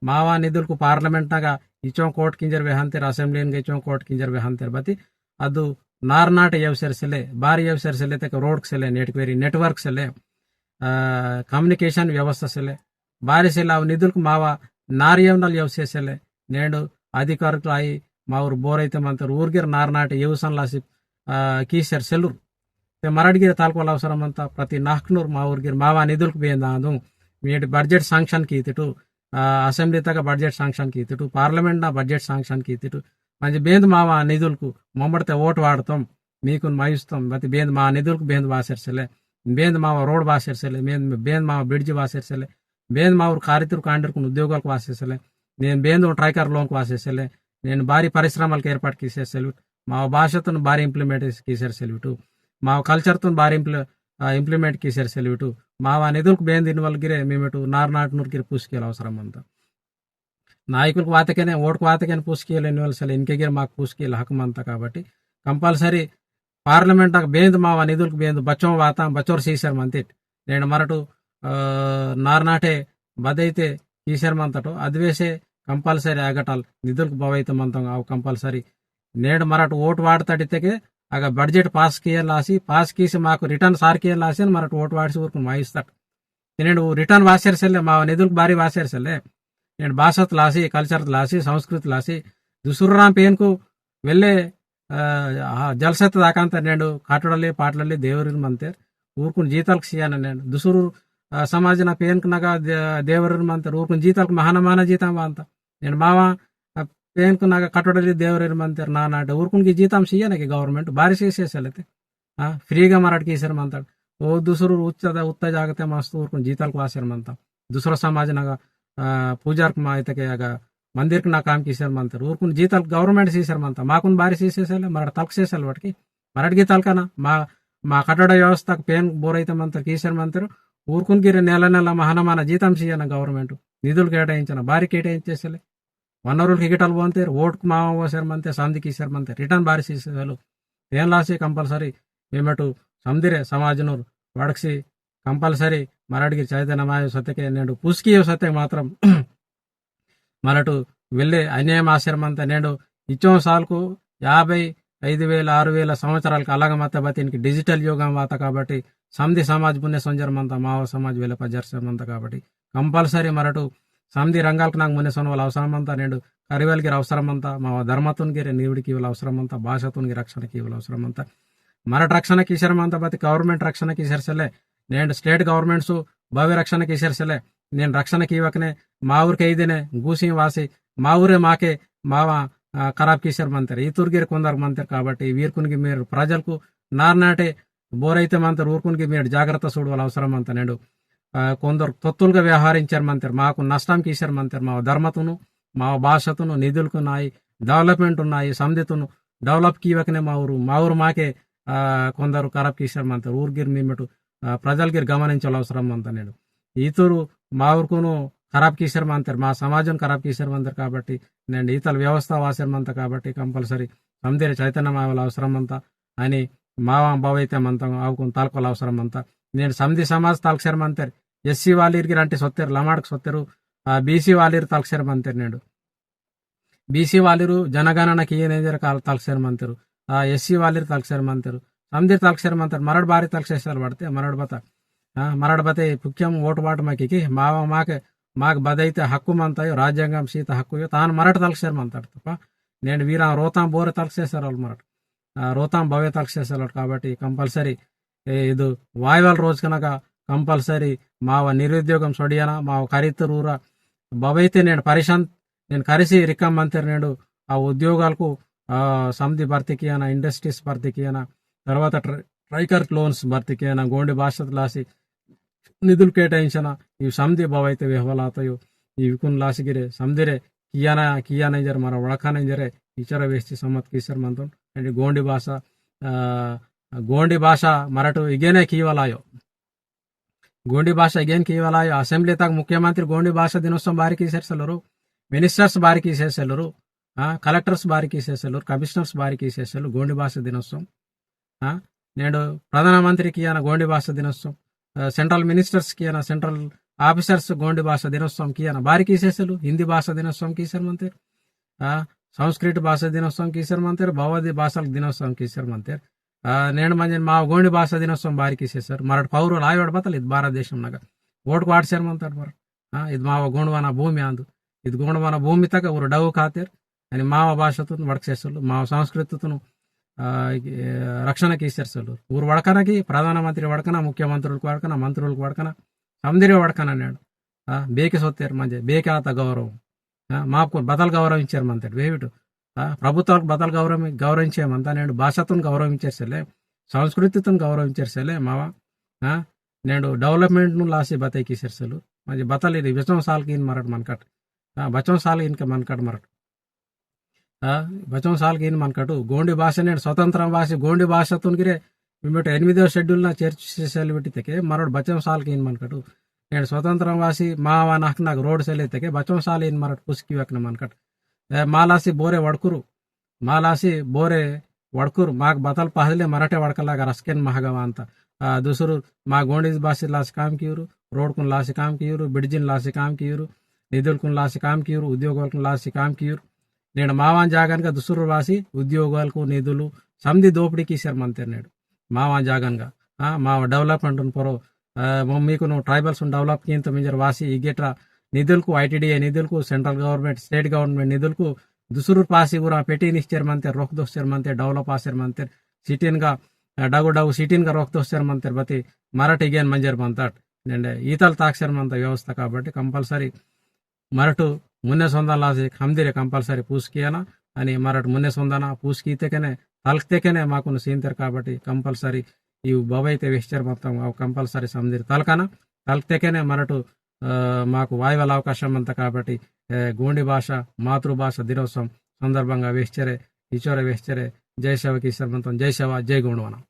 मावा निधुलकु parliament नगा इचों कोट किंजर वेहंतेर, assembly नगा इचों कोट किंजर वेहंतेर बती, अदु नार नाट यवसेर सेले, बार यवसेर सेले, तक road सेले, network, network सेले, आ, communication व्यवस्था सेले, बारी सेले अव निधुलकु मावा नार यवनाल यवसे सेले, नेंडु अधिकारिकु आई माउर बोरैते मंतेर ऊर गिर नार नाट यवसन लासी, आ, कीसेर सेलुर। ते मरट गिर तालकवल अवसरम मंता प्रति नाहकनूर माउर गिर मावा निधुलकु बेंद आंदु। मीट budget sanction कीतिटु, आ, assembly तगा budget sanction कीतिटु, parliament ना budget sanction कीतिटु। मंजे बेंद मावा निधुलकु मम्मड़ते ओट वाड़तम, मीकुन मायुस्तम, बती बेंद मा निधुलकु बेंद वासेर सेले, बेंद मावा road वासेर सेले, बेंद, बेंद मावा bridge वासेर सेले, बेंद माउर कारितुर कांडेरकुन उद्योगलकु वासेर सेले, नेन बेंद ट्राइकर लोनकु वासेर सेले, नेन बारी परिश्रमलकु एर्पाट कीसेर सेलुट, मावा भाषातुन बारी implement कीसेर सेलुटु, मावा culture तुन बारी impl-, आ, implement कीसेर सेलुटु, मावा निधुलकु बेंद इनवल गिरे, मेमेटु नार नाटनूर गिरे पूसकेल अवसरम मंता। नायकुलकु वातकेने, ओटकु वातकेने पूसकेल इनवल सेले, इनके गिरे माकु पूसकेल हक मंता काबट्टी, compulsory parliament नगा बेंद मावा निधुलकु बेंद बच्चों वाता, बच्चोर सीसेर मंतिट। नेंड मरटु, आ, नार नाटे बदैते कीसेर मंतटो, अद्वेसे compulsory आगटल निधुलकु बवैते मंतंग अव compulsory। नेंड मरटु ओट वाड़तट इतके अगा budget pass किया लासी, pass कीसी माकु return सार किया लासी, मरट ओट वाटसी ऊरकुन वाइस्तट। नेंड return वासेर सेले, मा निधुल बारी वासेर सेले। नेंड भाषात लासी, culture लासी, संस्कृति लासी, दुसुर राम पेनकु वेल्ले, आ, आ, जलसेत दाकांत नेंड काटोडले, पाटलले, देवरिन मंतेर, ऊरकुन जीतल सियाना नेंड। दुसुर, आ, समाज ना पेनक नगा दे-, देवरिन मंतेर, ऊरकुन जीतल महाना माना जीतम वांता। नेंड मावा, आ, पेनक नगा काटोडले, देवरिन मंतेर, ना नाटे, ऊरकुन की जीतम सियाना की government, बारी से से सेलेते। हाँ, free गा मराठ कीसर मंता। ओ दुसरो उत्ता, उत्ता जागते मस्त ऊरकुन जीतल क्वासर मंता। दुसरो समाज नगा, आ, पूजारक मा इतके अगा मंदिरक ना काम कीसर मंता। ऊरकुन जीतल government सीसर मंता। माकुन बारी सीसे सेले, मराठ तलक से सेल वटकी। मराठ की तलकना, मा, मा कटड़ा व्यवस्था पेन बोरैते मंता कीसर मंता। ऊरकुन गिरे नेला नेला महाना माना जीतम सियाना government। निधुल केटाइंचना, बारी केटाइंचे सेले। वनरुल हिगटल बोंतेर, ओटक मावा वोसेर मंते, समदी कीसेर मंते, return बारी सीसेलु। तेन लासी compulsory, मेमेटु समदिरे समाजनुर वड़कसी compulsory मराठगी चैतन्य मायो सत्यके नेंडु पुस्कियो सत्यके मात्रम मराठु वेल्ले अन्याय आसेर मंते नेंडु इच्चों सालकु याभै ऐदु वेल, आरु वेल संवत्सरालकु अलग मत्ते बत्ती इनकी digital युगम वाता काबट्टी समदी समाज पुण्य संजर मंता, मावा समाज वेले पजरसेर मंता काबट्टी compulsory मराठु समदी रंगालकु नांग मुने सोनवाल अवसरम मंता, नेंडु करिवेल गिर अवसरम मंता, मावा धर्मतुन गिरे निवड़ि कीवल अवसरम मंता, भाषातुन गिर रक्षण कीवल अवसरम मंता। मराठ रक्षण कीसर मंता बत्ती government रक्षण कीसर सेले, नेंडु state governments बवे रक्षण कीसर सेले, नेंडु रक्षण कीवकने मावुर कैदेने गूसी वासी मावुरे माके मावा, आ, खराब कीसर मंतेर, इतुर गिर कोंदर मंतेर काबट्टी वीरकुन गिर मेर प्रजलकु नारनाटे बोरैते मंतेर ऊरकुन गिर मेर जाग्रता सूडवाल अवसरम मंता नेंडु। आ, कोंदर तोत्तुलगा व्यवहरिंचर मंतेर, माकु नष्टम कीसर मंतेर, मावा धर्मतुनु, मावा भाषातुनु, निधुलकु नाई, development उन्नाई, समदितुनु, develop कीवकने मावुरु, मावुरु माके, आ, कोंदरु खराब कीसर मंतेर, ऊर गिर मिमेटु, आ, प्रजल गिर गमनिंचल अवसरम मंता नेंडु। इतुरु मावुरकुनु खराब कीसर मंतेर, मा समाजन खराब कीसर मंतेर काबट्टी, नेंडु इतल व्यवस्था वासेर मंता काबट्टी compulsory समदिरे चैतन्य मावल अवसरम मंता। अनि मावा बवैते मंता, अवकुन तलकल अवसरम मंता। नेंडु समदी समाज तलकसेर मंतेर, SC वालीर गिर अंटी सोत्तेर, लमाडक सोत्तेरु, आ, BC वालीर तलकसेर मंतेर नेंडु। BC वालीरु जनगणना कियना इंजर काल तलकसेर मंतेरु। आ, SC वालीर तलकसेर मंतेरु। समदिर तलकसेर मंतेर, मरड़ बारी तलकसेर वड़ते, मरड़ बता। आ, मरड़ बते पुक्यम ओट वाट माकी की, मावा माके, माक बदैते हक्कु मंतायो, राज्यांगम सीता हक्कुयो, तान मरड़ तलकसेर मंतेर तपा। नेंडु वीरा रोता बोरे तलकसेर अल मरड़। आ, रोताम बवे तलकसेसलोट काबट्टी compulsory, ए, इदु वायवल रोज कनका compulsory मावा निरुद्योगम सोडियाना, मावा करितरूरा बवैते नेंडु परिशान, नेंडु करिसी रिकम मंतेर नेंडु आ उद्योगालकु, आ, समदी भर्ती कियाना, industries भर्ती कियाना, तरवाता ट्र-, ट्रैकर loans भर्ती कियाना, गोंडी भाषात लासी निधुल केटाइंचना, इव समदी बवैते वेहवलातयो, इवकुन लासी गिरे, समदिरे कियाना, कियाना इंजर मरा वड़काना इंजरे, इचर वेस्ती समत कीसर मंतोन। अनि गोंडी भाषा, आ, गोंडी भाषा मराठु इगेने कीवलायो। गोंडी भाषा इगेन कीवलायो। Assembly तक मुख्यमंत्री गोंडी भाषा दिनोत्सव बारी कीसेर सेलुरु, ministers बारी कीसेर सेलुरु, आ, collectors बारी कीसेर सेलुरु, commissioners बारी कीसेर सेलुरु, गोंडी भाषा दिनोत्सव। हाँ, नेंडु प्रधानमंत्री कियाना गोंडी भाषा दिनोत्सव, अ, central ministers Kiana, central officers Gondi भाषा दिनोत्सव कियाना, बारी कीसेसलु, हिंदी भाषा दिनोत्सव कीसर मंतेर, आ, संस्कृत भाषा दिनोत्सव कीसर मंतेर, भवदी भाषा दिनोत्सव कीसर मंतेर। आ, नेंड मंजन मा गोंडी भाषा दिनोत्सव बारी कीसेसर, मरट पौरुल आयोड़ बतल इद भारत देशम नगा। वोट वाटसेर मंतेर मरट। हाँ, इद मावा गोंडवाना भूमि आंदु। इद गोंडवाना भूमि तक उर डगु खातेर, अनि मावा भाषातुन वड़कसेसलु, मावा संस्कृतितुन, आ, ए, रक्षण कीसेसलु। उर वड़कना की प्रधानमंत्री वड़कना, मुख्यमंत्रुलकु वड़कना, मंत्रुलकु वड़कना, समदिरे वड़कना नेंडु। आ, बेके सोत्तेर मंजे, बेके आता गौरव। आ, मापकुन बदल गौरव इंचेर मंतेर, वेविटु। आ, प्रभुत्वालकु बदल गौरव, गौरव इंचे मंता नेंडु, भाषातुन गौरव इंचेर सेले, संस्कृतितुन गौरव इंचेर सेले, मावा, आ, नेंडु development नु लासी बतै कीसेर सेलु। मंजे बतल इदि बचों साल कीन मरट मनकट। आ, बचों साल इनके मनकट मरट। आ, बचों साल कीन मनकटु। गोंडी भाषा नेंडु स्वतंत्रम वासी, गोंडी भाषातुन गिरे, मिमेट एनिमिदो schedule ना चेर्च सेल बिटितेके, मरट बचों साल कीन मनकटु। नेंडु स्वतंत्रम वासी, मावा नाक नाक रोड सेलेतेके, बचों साल इन मरट पुस्की वकन मनकट। ए, मालासी बोरे वड़कुरु। मालासी बोरे वड़कुर, माक बतल पहले मराठे वड़कलागा रसकेन महगवांता। आ, दुसरु मा गोंडी भाषा लासी काम कियुरु, रोड कुन लासी काम कियुरु, बिडजिन लासी काम कियुरु, निधुल कुन लासी काम कियुरु, उद्योगल कुन लासी काम कियुरु। नेंड मावान जागन का दुसरु वासी उद्योगल कु निधुलु, समदी दोपड़ी कीसेर मंतेर नेडु। मावा जागनगा, आ, मावा development उन परो, आ, मो-, मीकुनु tribals उन develop कींत मिंजर वासी इगेट्रा निधुलकु, I T D A निधुलकु, central government, state government निधुलकु, दुसुरु पासी उरा पेटी निश्चर मंतेर, रोक दोस्चर मंतेर, develop आसेर मंतेर, city नगा, आ, डगु डगु city नगा रोक दोस्चर मंतेर, बती मराठ इगेन मंजर मंताट। नेंडे ईतल ताक्सर मंत व्यवस्था काबट्टी compulsory मरट मुन्ने सोंदन लासी खमदिरे compulsory पूस कियाना। अनि मरट मुन्ने सोंदना पूस कीतेकेने, तलकतेकेने माकुन सींतेर काबट्टी compulsory इव बवैते वेस्चर मंतम अव compulsory समदिर तलकना। तलकतेकेने मरट, अ, माकु वायवल अवकाशम मंत काबट्टी, अ, गोंडी भाषा, मातृभाषा दिनोत्सवम संदर्भंगा वेस्चरे, इचोरे वेस्चरे, जय सेवा कीसेर मंतम, जय सेवा, जय गोंडवाना।